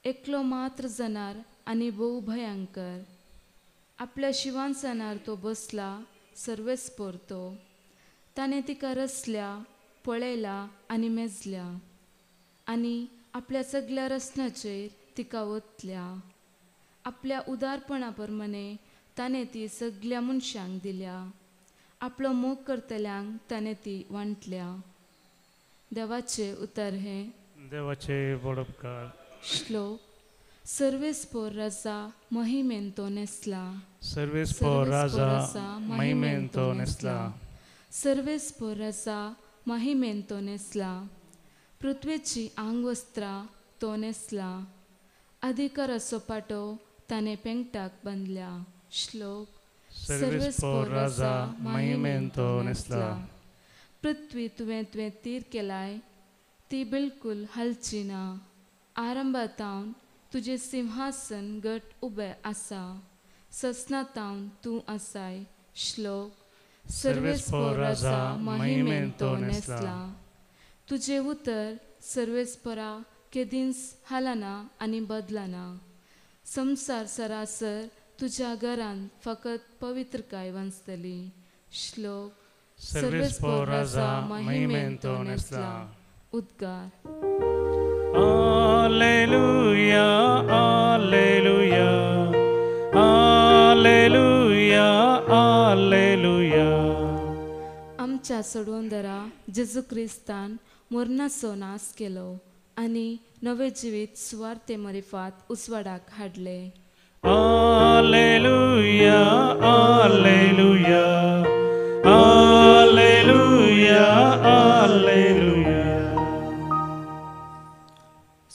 एकलो मात्र जनार आनी भोव भयंकर, आपल्या शिवानसनार तो बसला सर्वेस्पर तो. ताणें तिका रचल्या, पळयला आनी मेजल्या आनी आपल्या सगल्या रचनाचेर तिका ओतल्या. आपल्या उदारपणा प्रमाणे ताणें ती सगल्या मनशांक दिल्या, आपलो मोग करतल्यांक ताणें ती वांटल्या. देवाचें उतर हें देवाचे व्हड उपकार. श्लोक. सर्वेस्पर राजा महिमेन तो नेसला, सर्वेस्पर राजा महिमेन तो नेसला, सर्वेस्पर राजा महिमेन तो नेसला. पृथ्वेची आंगवस्त्रां तो नेसला, अधिकाराचो पाटो ताणें पेंगटाक बांदल्या. श्लोक. सर्वेस्पर राजा महिमेन तो नेसला. पृथ्वी तुवें तुवें तीर केलाय, ती बिलकुल हालची ना. आरंभातावन तुजें सिंहासन घट उबें आसा, ससनातावन तूं आसाय. श्लोक. सर्वेस्पर राजा महिमेन तो नेसला. तुजें उतर सर्वेस्परा केदींच हालना आनी बदलना. संवसार सरासर तुज्या घरांत फकत पवित्रकाय वाचतली. श्लोक. सर्वेस्पर राजा महिमेन तो नेसला. उद्गार. Alleluia, alleluia, alleluia, alleluia. आमच्या सोडवणदारा जेजू क्रिस्तान मरणाचो नाश केलो आनी नवें जिवीत सुवार्ते मरिफात उजवाडाक हाडलें. Alleluia, alleluia, alleluia, alleluia.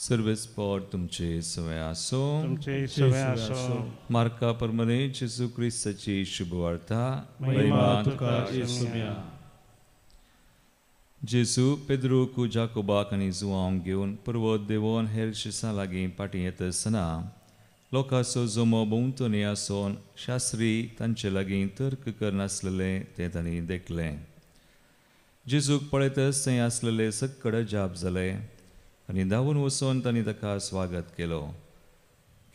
सर्वेस्पर तुमचे सवय आसो, तुमचे सवय आसो. मार्का प्रमाणे जेजू क्रिस्ताची शुभवार्ता. महिमा तुका येसुम्या. जेजू पेद्रूक, जाकोबाक आनी जुवांक घेवन पर्वत देंवोन हेर शिसां लागीं फाटीं येता आसतना लोकांचो जमो भोंवतणी आसून शास्त्री तांचे लागीं तर्क करनासलेले तें तांणी देखलें. जेजूक पळयतच थंय आसलेले सक्कड जाप जाले आनी धांवून वचून तांणी ताका स्वागत केलो.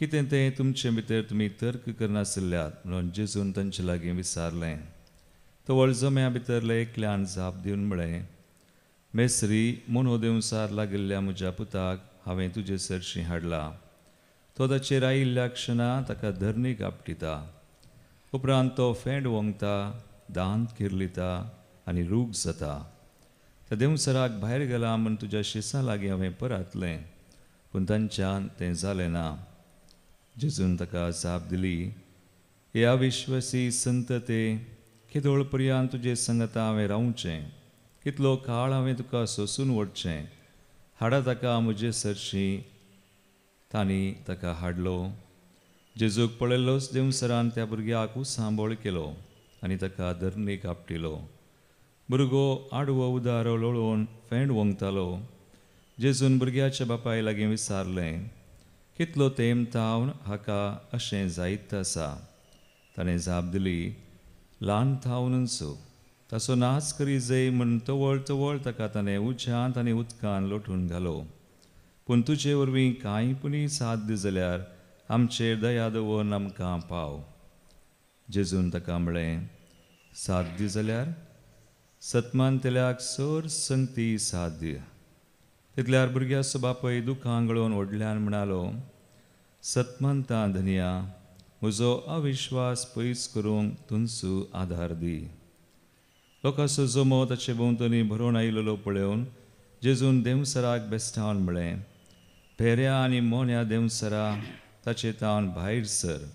कितें तें तुमचे भितर तुमी तर्क करनासल्यात म्हणून जेजून तांचे लागीं विचारलें. तवळ जम्या भितरले एकल्यान जाप दिवन म्हळें, मेस्त्री, मोनो देंवसार लागिल्ल्या म्हज्या पुताक हांवें तुजे सरशीं हाडला. तो ताचेर आयिल्ल्या क्षणा ताका धरणीक आपटिता. उपरांत तो फेंड वोंगता, दांत किर्लिता आनी रूग जाता. त्या देंवसराक भायर गेला म्हूण तुज्या शिसां लागीं हांवें परातलें, पूण तांच्यान तें जालें ना. जेजून ताका जाप दिली, हे अविश्वासी संतते, केदोळ पर्यंत तुजे संगता हांवें रावचें? कितलो काळ हांवें तुका सोसून वडचें? हाडा ताका म्हजे सरशीं. तांणी ताका हाडलो. जेजूक पळयल्लोच देंवसरान त्या भुरग्याक उसांबळ केलो आनी ताका धरणीक आपटिलो. भुरगो आडवो उदारो लोळोवन फेंड वोंगतालो. जेजून भुरग्याच्या बापाय लागीं विचारलें, कितलो तेंप तावन हाका अशें जायत आसा? ताणें जाप दिली, ल्हान थावनच. ताचो नाच करी जय म्हूण तवळ तवळ ताका ताणें उज्यांत आनी उदकान लोटून घालो. पूण तुजे वरवीं कांय पुणी साध्य जाल्यार आमचेर दया दवरून आमकां पाव. जेजून ताका म्हळें, साध्य जाल्यार? सतमानतेल्याक सर संगती साध्य. तितल्यार भुरग्याचो बापय दुखां गळोवन व्हडल्यान म्हणालो, सतमानता धनया, म्हजो अविश्वास पयस करूंक तुमचो आदार दी. लोकांचो जमो ताचे भोंवतणी भरोवन आयिल्लो पळोवन जेजून देंवसराक बेस्टावन म्हळें, भेऱ्या आनी मोन्या देंवसरा, ताचे तावन भायर सर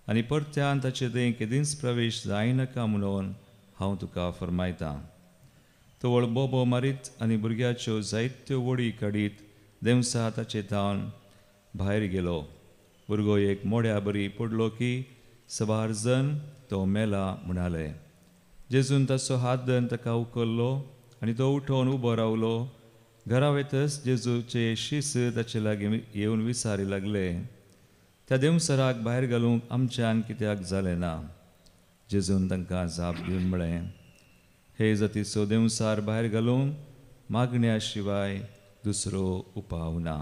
आनी परत्यान ताचे थंय केदींच प्रवेश जायनाका म्हणून हांव तुका फर्मायतां. तवळ बोबो मारीत आनी भुरग्याच्यो जायत्यो वडी काडीत देंवसा ताचे तावन भायर गेलो. भुरगो एक मोड्या बरी पडलो की सबार जन तो मेला म्हणाले. जेजून ताचो हात धरून ताका उखल्लो आनी तो उठोवन उबो रावलो. घरा वयतच जेजूचे शीस ताचे लागीं येवन विचारी लागले, त्या देंवसराक भायर घालूंक आमच्यान कित्याक जालें ना? जेजून तांकां जाप दिवन म्हळें, हे जातीचो देंवसार भायर घालूंक मागण्या शिवाय दुसरो उपाव ना.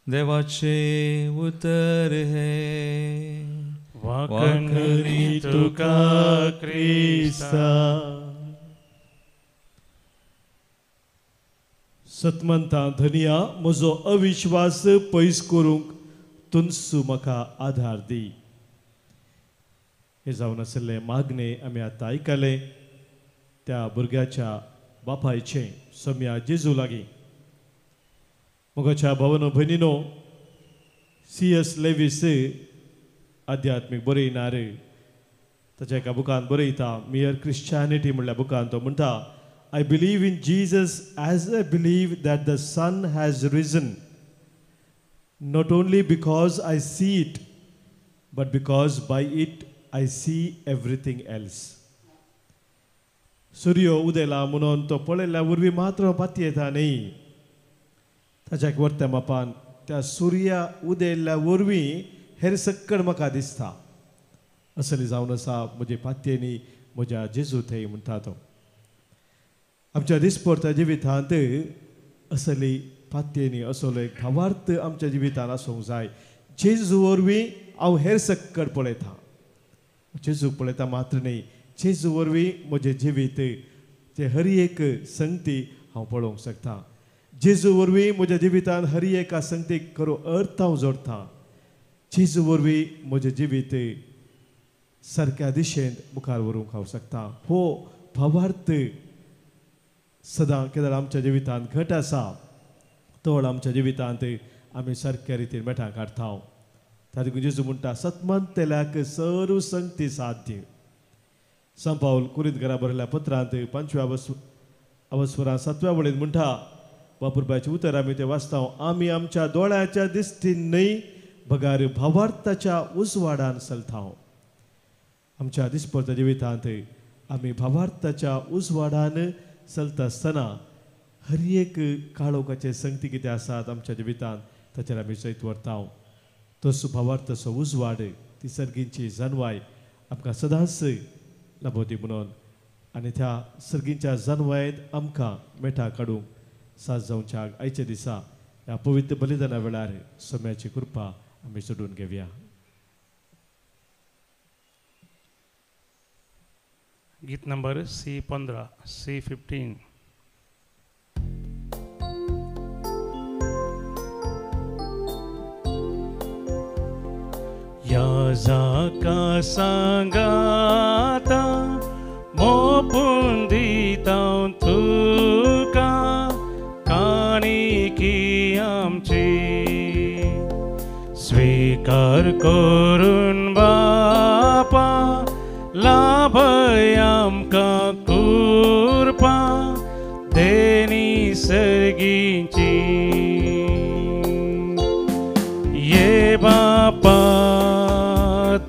देवाचें उतर हें वाखणी तुका क्रिस्ता. सतमंता धनिया, म्हजो अविश्वास पयस करूंक तुनसू म्हाका आधार दी. हें जावन आशिल्लें मागणें आमी आतां आयकलें त्या भुरग्याच्या बापायचें सम्या जेजू लागीं. मोगाच्या भावनो भयणीनो, सी.एस. लेवीस आध्यात्मीक बरयणार ताच्या एका बुकान बरयता, मियर क्रिश्चियनिटी म्हणल्या बुकान तो म्हणटा, I believe in Jesus as I believe that the sun has risen, not only because I see it, but because by it I see everything else. सूर्य उदेला म्हणून तो पळयल्ल्या वरवीं मात्र पातयेता न्ही, ताच्या वर्त्या मापान त्या सूर्या उदेल्ल्या वरवीं हेर सक्कड म्हाका दिसता. असली जावन आसा म्हजे पातयेनी म्हज्या जेजू थंय म्हणटा तो. आमच्या दिसपडत्या जिवितांत असली पातयेनी असलो एक भावार्थ आमच्या जिवितांत आसूंक जाय. जेजू वरवीं हांव हेर सक्कड पळयता, जेजूक पळयता मात्र न्ही, जेजू वरवीं म्हजें जिवीत ते हर एक संगती हांव पळोवंक शकता. जेजू वरवीं म्हज्या जिवितांत हर एका संगतीक खरो अर्थ हांव जोडटा. जेजू वरवीं म्हजें जिवीत सारक्या दिशेंत मुखार व्हरूंक हांव शकता. हो भावार्थ सदां केदळ आमच्या जिवितांत घट आसा तोळ आमच्या जिवितांत आमी सारक्या रितीन मेठां काडटा. तातूंत जेजू म्हणटा, सतमंतेल्याक सर्व संगती साध्य. सांत पावल कुरीत घरा बरयल्ल्या पत्रांत 5व्या अवस्वरां 7व्या वळींत म्हणटा, बापुरबायचें उतर आमी तें वाचता, आमी आमच्या दोळ्याच्या दिश्टीन न्हय बगार भावार्थाच्या उजवाडान चलता. आमच्या दिसपडत्या जिवितांत आमी भावार्थाच्या उजवाडान चलता आसतना हर एक काळोखाचे संगती कितें आसात आमच्या जिवितांत ताचेर आमी जैत व्हरता. तसो भावार्थाचो उजवाड ती सर्गींची जानवाय आमकां सदांच लाभोती म्हणून आनी त्या सर्गींच्या जानवायेंत आमकां मेठा काडूंक साथ जावच्या आयच्या दिसा ह्या पवित्र बलिदाना वेळार सम्याची कृपा आमी सोडून घेवया. गीत नंबर C15, C15. या जाका सांगाता मोपून दिता तुका काणिकी आमची स्वीकार करून बापा लाभय आमकां कृपा देनी सर्गीची. ये बापा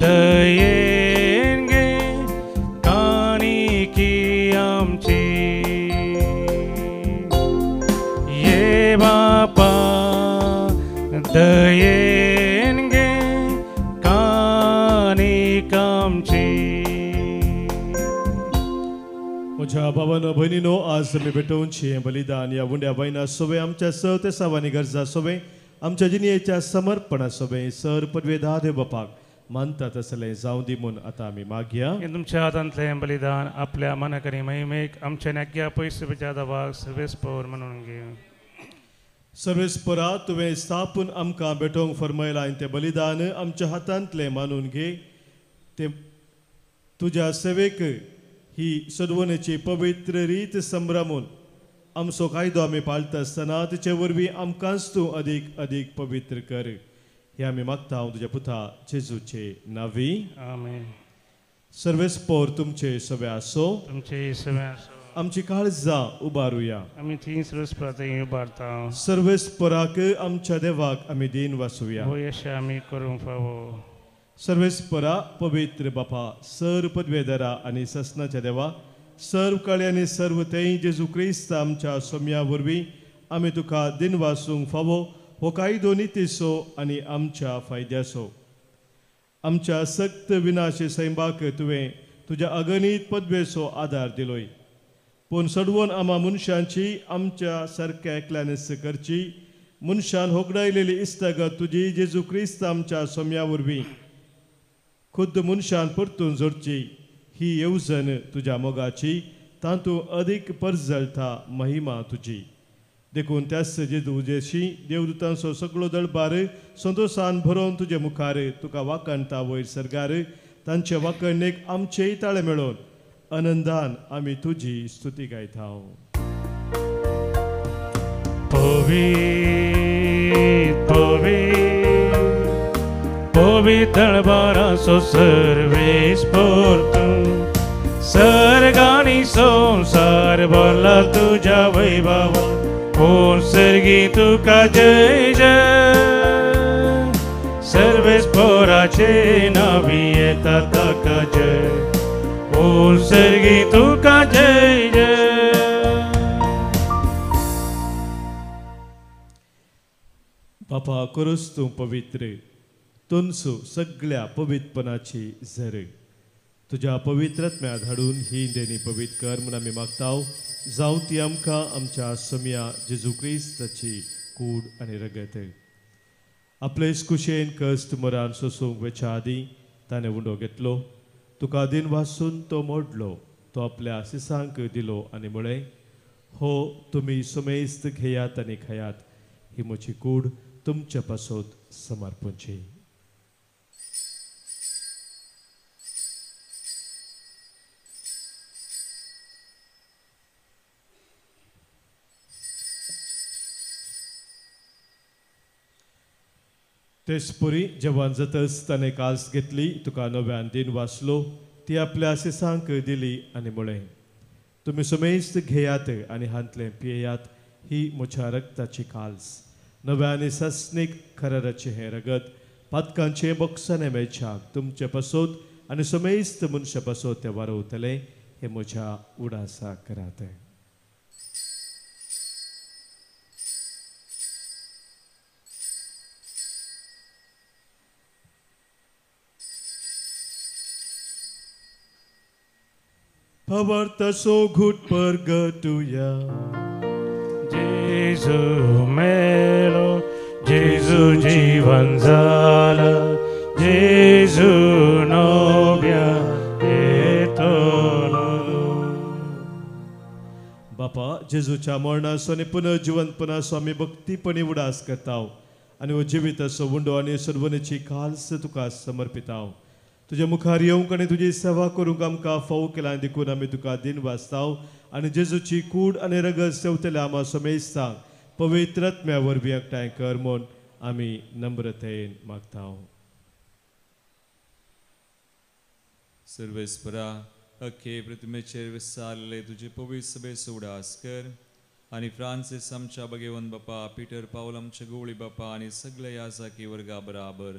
दयेन गे काणिकी आमची. ये बापा दयेन गे काणिक आमची. म्हज्या भावानो भयणीनो, आज आमी भेटोवची हें बलिदान ह्या उंड्या बायना सोबे आमच्या स तेसावांनी गरजा सोबे आमच्या जिणेच्या समर्पणा सोबे सर पदवे देव बापाक मानता तसलें जावं दी म्हूण आतां आमी मागया. तुमच्या हातांतलें बलिदान आपल्या मनाक आनी महिमेक आमच्या नाग्या पयसुच्या दबाक सर्वेस्पर म्हणून घेवं. सर्वेस्परा, तुवें स्थापून आमकां भेटोवंक फरमायलां आनी तें बलिदान आमच्या हातांतलें मानून घे. तें तुज्या सेवेक ही सदवणेची पवित्र रीत संभ्रमून आमचो कायदो आमी पाळटा आसतना तिचे वरवीं आमकांच तूं अदीक अदीक पवित्र कर. हे आमी मागता हांव तुज्या पुता जेजूचे नांवी. आमेन. सर्वेस्पोर तुमचे सगळे आसो. तुमचे सगळे आसो. आमची काळजां उबारुया. आमी ती सर्वेस्पराक उबारता. सर्वेस्पराक आमच्या देवाक आमी दीन वासुया. यश आमी करूंक फावो. सर्वेस्परा पवित्र बापा सर पदवेदरा आनी ससनाच्या देवा सर्व काळी आनी सर्व थंय जेजू क्रिस्त आमच्या सोम्या वरवीं आमी तुका दिन वासूंक फावो हो कायदो नितीचो आनी आमच्या फायद्याचो. आमच्या सक्त विनाशी सैंबाक तुवें तुज्या अगणीत पदवेचो आदार दिलोय, पूण सडवून आमा मनशांची आमच्या सारक्या एकल्यानच करची मनशान होगडायलेली इश्टागत तुजी जेजू क्रिस्त आमच्या सोम्या वरवीं खुद्द मनशान परतून जोडची ही येवजण तुज्या मोगाची तातूंत अदीक परजळटा महिमा तुजी. देखून त्याच जेजूशी देवदूतांचो सगळो दळबार संतोशान भरोवन तुजे मुखार तुका वाखाणता वयर सर्गार तांचे वाखणेक आमचेय ताळे मेळोवन आनंदान आमी तुजी स्तुती गायता. पवित्र पवित्र पवित्र बारासो सर्वेस्पर तूं सर्ग आनी संवसार भरला तुज्या वैभवान. कोण सर्गी तुका जय जय सर्वेस्पराचे नांवी येता ताका जय. कोण सर्गी तुका जय जय. बापा करूच तूं पवित्र तुमसू सगळ्या पवित्रपणाची झर तुज्या पवित्रात्म्या धाडून ही देणी पवित्र कर म्हूण आमी मागता. जावं ती आमकां आमच्या सोम्या जेजू क्रिस्ताची कूड आनी रगत. आपले कुशेन कश्ट मरान सोसूंक वेच्या आदीं ताणें उंडो घेतलो, तुका दिन वासून तो मोडलो, तो आपल्या सिसांक दिलो आनी म्हळें, हो तुमी सुमेस्त घेयात आनी खायात, ही म्हजी कूड तुमच्या पासत समर्पणची. तेचपरी जेवण जातच ताणें कास घेतली, तुका नव्यान दिन वाचलो, ती आपल्या सिसांक दिली आनी म्हळें, तुमी सुमेस्त घेयात आनी हांतलें पियेयात, ही म्हज्या रक्ताची काल्स, नव्या आनी सस्नीक खराराचें हें रगत पातकांचें बोक्साने मेळच्याक तुमचे पासत आनी सुमेस्त मनशा पासत तें वारवतलें, हें म्हज्या उडासा करात. भावार्थाचो घूट परगटुया. जेजू मेलो, जेजू जीवन जाला, जेजू नव्या येतलो. बापा, जेजूच्या मरणाचो आनी पुनर्जिवंतपणाचो आमी भक्तीपणी उडास करता आनी हो जिविताचो उंडो आनी सर्वनेची खालस तुका समर्पिताव. तुज्या मुखार येवंक आनी तुजी सेवा करूंक आमकां फावो केला देखून आमी तुका दिन वाचताव आनी जेजूची कूड आनी रगत सेवतल्या आमा समेस्तांक पवित्र आत्म्या वरवीं एकठांय कर म्हूण आमी नम्रतेन मागताव. सर्वेस्परा, अख्खे प्रतिमेचेर विसारले तुजे पवित्र सभेचो उडास कर आनी फ्रांसीस आमच्या भगेवन बापा, पिटर पावल आमच्या गोवळी बापा आनी सगळ्या याजाकी वर्गा बराबर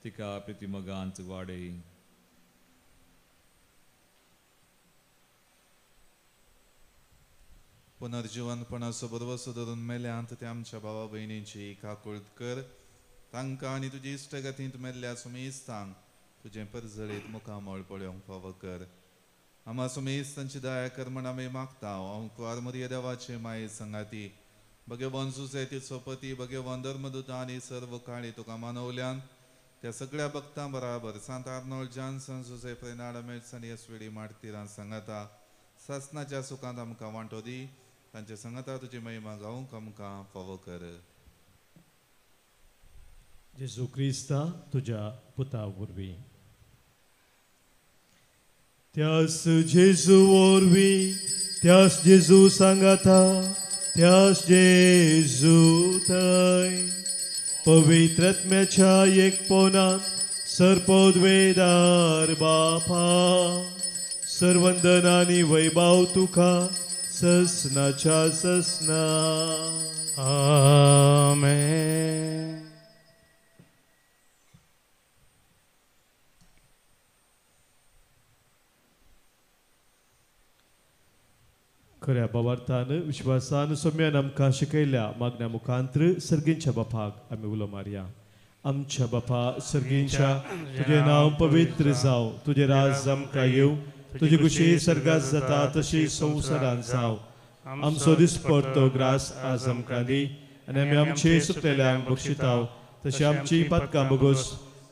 तिका प्रतिमगांत वाडय. पुनर्जिवनपणाचो भरवसो धरून मेल्यांत ते आमच्या भावा भयणींची काकूळत कर. तांकां आनी तुजी इश्टगतींत मेल्ल्या सुमेस्तांक तुजें परजळीत मुखामळ पळोवंक फावो कर. आमा सुमेस्तांची दया कर म्हण आमी मागता. अंकुवार मरिया देवाचे माये संगाती भगवान सुसेती सोपती भगवान धर्मदूता आनी सर्व काळी तुका मानवल्यान त्या सगळ्या भक्तां बराबर सांत आर्नोल्ड जॉन्सन, जुझे फ्रेनाड मेट्स आनी एसवेडी मार्तिरां सांगाता सासनाच्या सुखांत आमकां वांटो दी. तांचे सांगाता तुजी महिमा गावंक आमकां फावो कर. जेजू क्रिस्ता तुज्या पुता वरवीं. त्यास जेजू वरवीं, त्यास जेजू सांगाता, त्यास जेजू थंय पवित्र आत्म्याच्या एकपणांत सर्पोद्वेदार बापा, सर्वंदन आनी वैभव तुका ससनाच्या ससना. आमेन. खऱ्या भावार्थान विश्वासान सोम्यान आमकां शिकयल्या मागण्या मुखांत्र सर्गींच्या बापाक आमी उलो मारया. आमच्या बापा सर्गींच्या, तुजें नांव पवित्र जावं, तुजें राज आमकां येवं, तुजी खुशी सर्गात जाता तशी संवसारांत जावं. आमचो दिसपडतो ग्रास आज आमकां दी आनी आमी आमचे सुकलेल्यांक बक्षिताव तशी आमची पातकां बगोस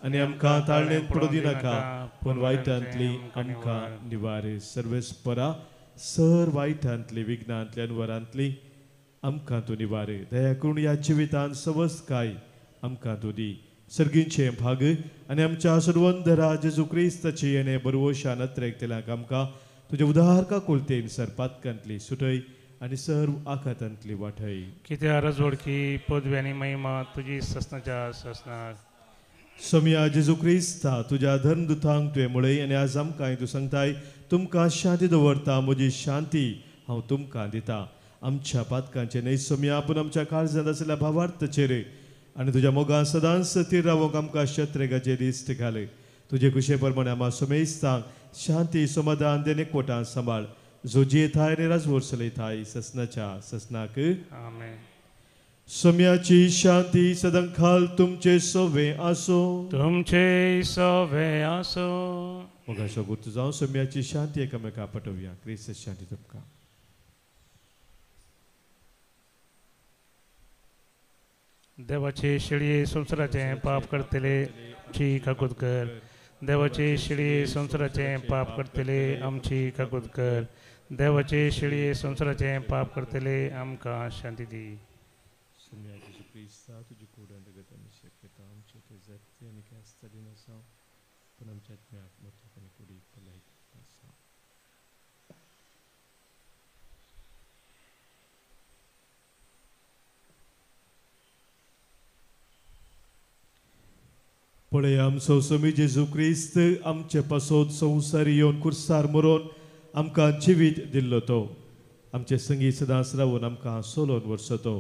आनी आमकां ताळणेंत पडूं दिनाका, पूण वायटांतली आमकां निवारे. सर्वेस्परा, सर वायटांतली विघ्नांतली अनवरांतली आमकां तूं निवारे. दया करून ह्या जिवितांत सवस्तकाय आमकां तूं दी. सर्गींचे भाग आनी आमच्या सर्वंधरा जेजू क्रिस्ताची येणे बरवशान अत्रेकतल्यांक आमकां तुज्या उदार काकुळतेन सर पातकांतली सुटय आनी सर्व आखातांतली वाटय. कित्या रजवडकी पदवी आनी महिमा तुजी ससनाच्या ससनाक. सोमया जेजू क्रिस्ता, तुज्या धर्मदुतांक तुवें म्हळें आनी आज आमकां तूं सांगताय, तुमकां शांती दवरता, म्हजी शांती हांव तुमकां दिता. आमच्या पातकांचें न्हय सोमया, पूण आमच्या काळजांत आशिल्ल्या भावार्थाचेर आनी तुज्या मोगान सदांच थीर रावंक आमकां शत्रेगाचे दिश्ट घाले. तुजे खुशे प्रमाणे आमा सोमेस्तांक शांती समाधान देणे कोटान सांबाळ, जो जियेताय आनी राजवोर चलयताय ससनाच्या ससनाक. आमेन. सोम्याची शांती सदांकाल तुमचे सोवे आसो. तुमचे सोवे आसो. मोगाचो गुर्त जावं सोम्याची शांती एकामेका पटोवया. क्रिस्त शांती तुमकां. देवाचे शिळये संवसाराचें पाप करतले आमची काकूत कर. देवाचे शिळये संवसाराचें पाप करतले आमची काकूत कर. देवाचे शिळये संवसाराचें पाप करतले आमकां शांती दी. सोम्या जेजू क्रिस्ता, तुजी कूड आनी रगत आमी शक्यता आमचे ते जाती आनी ख्यास्त दिनासा, पूण आमच्या आत्म्याक मरतक आनी कुडीक भलायकी आसा. पळय आमचो स्वामी जेजू क्रिस्त आमचे पासत संवसारी येवन कुर्सार मरोन आमकां जिवीत दिल्लो तो आमचे संगी सदांच रावून आमकां सोलोवन वर्सतो.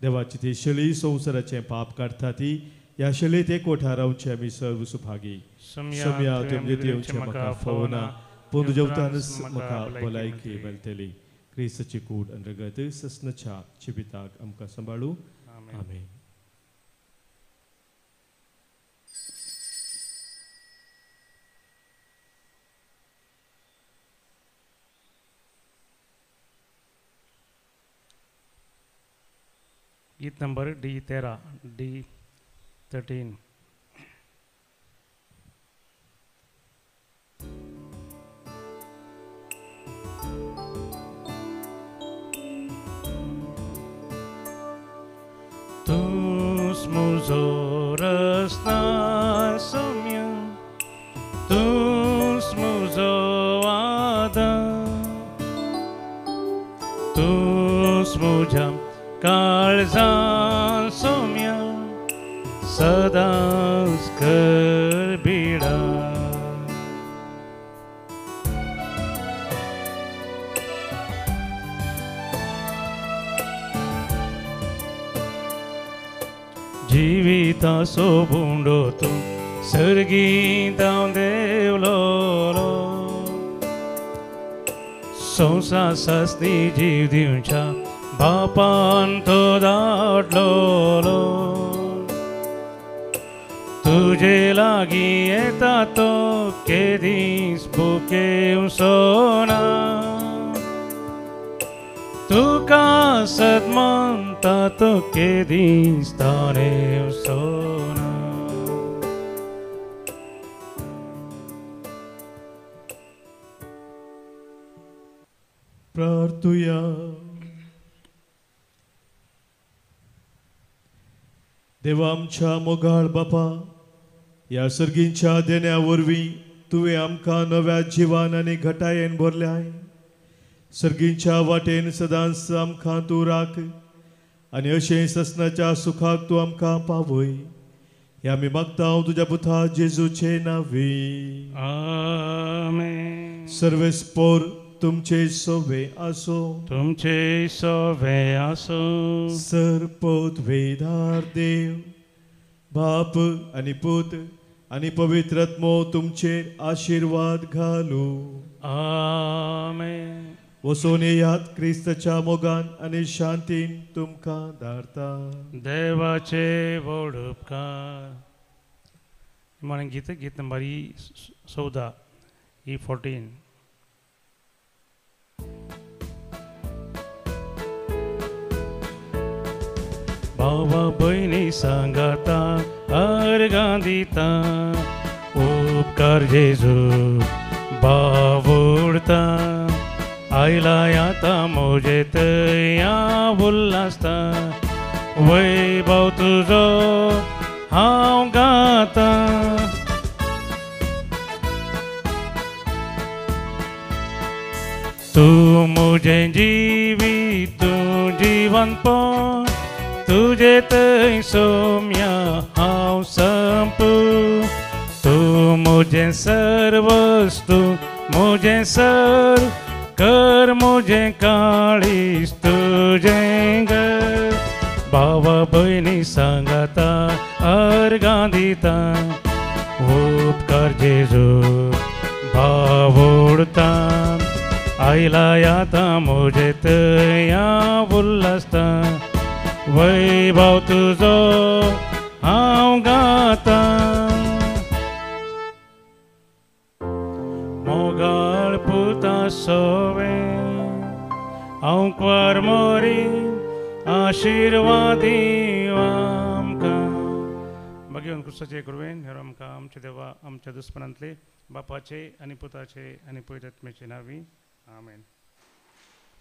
देवाची ती शेळी संवसाराचें पाप काडटा ती ह्या शेळीत एकवटा रावचे आमी सर्व सुभागी. सोम्या, तुमचे येवचें म्हाका फावना, पूण तुज्या उतानच म्हाका भलायकी मेळटली. क्रिस्ताची कूड आनी रगत ससनाच्या जिविताक आमकां सांबाळू. आमेन. गीत नंबर D13 D13. तूस मुझो रस्ता सौम्य, तूस मुझो आदार, तूस मुझ्या काळजान सौम्य सदांच कर बिडा. जिविताचो बुंडो तूं सर्गींत हांव देवलो, संवसार सासणी जीव दिवच्या बापान तो धाडलोलो. तुजे लागीं येता तो केदीस भुकेवचो ना, तुका सदमनता तो केदीस ताणेवचो ना. प्रार्थुया. देवा आमच्या मोगाळ बापा, ह्या सर्गींच्या देण्या वरवीं तुवें आमकां नव्या जिवान आनी घटायेन भरल्याय. सर्गींच्या वाटेन सदांच आमकां तूं राख आनी अशें ससनाच्या सुखाक तूं आमकां पावय. हें आमी मागता तुज्या पुता जेजूचे नांवी. आमेन. सर्वेस्पोर तुमचे सोवे आसो, तुमचे सोवे आसो. सर पोत वेदार देव बाप आनी पूत आनी पवित्र आत्मो तुमचेर आशिर्वाद घालू. आमेन. वचून येयात क्रिस्ताच्या मोगान आनी शांतीन तुमकां धाडता. देवाचे व्हड उपकार. म्हणून गीत गीत नंबर E14 E14. भावा भयणी सांगाता अर्गां दिता, उपकार जेजू बावुडता. आयला आतां म्हजे थंय उल्हासता, वैभव तुजो हांव गाता. तूं म्हजें जिवीत, तूं जिवनपण, तुजे थंय सोम्या हांव संपू. तूं म्हजें सर्वस्तू, म्हजें सर्व कर, म्हजें काळीज तुजें घर. भावा भयणी सांगाता अर्गां दिता, उपकार जेजू बावुडता. आयला आतां म्हजे थंय उल्हासता, वैभव तुजो हांव गाता. मोगाळ पुता सोवे हांव क्वार मोरी, आशिर्वादी आमकां. भगवान क्रिस्ताचे कृपेन हेर आमकां आमच्या देवा आमच्या दुस्मनांतले बापाचे आनी पुताचे आनी पवित्र आत्म्याचे नांवी. आमेन.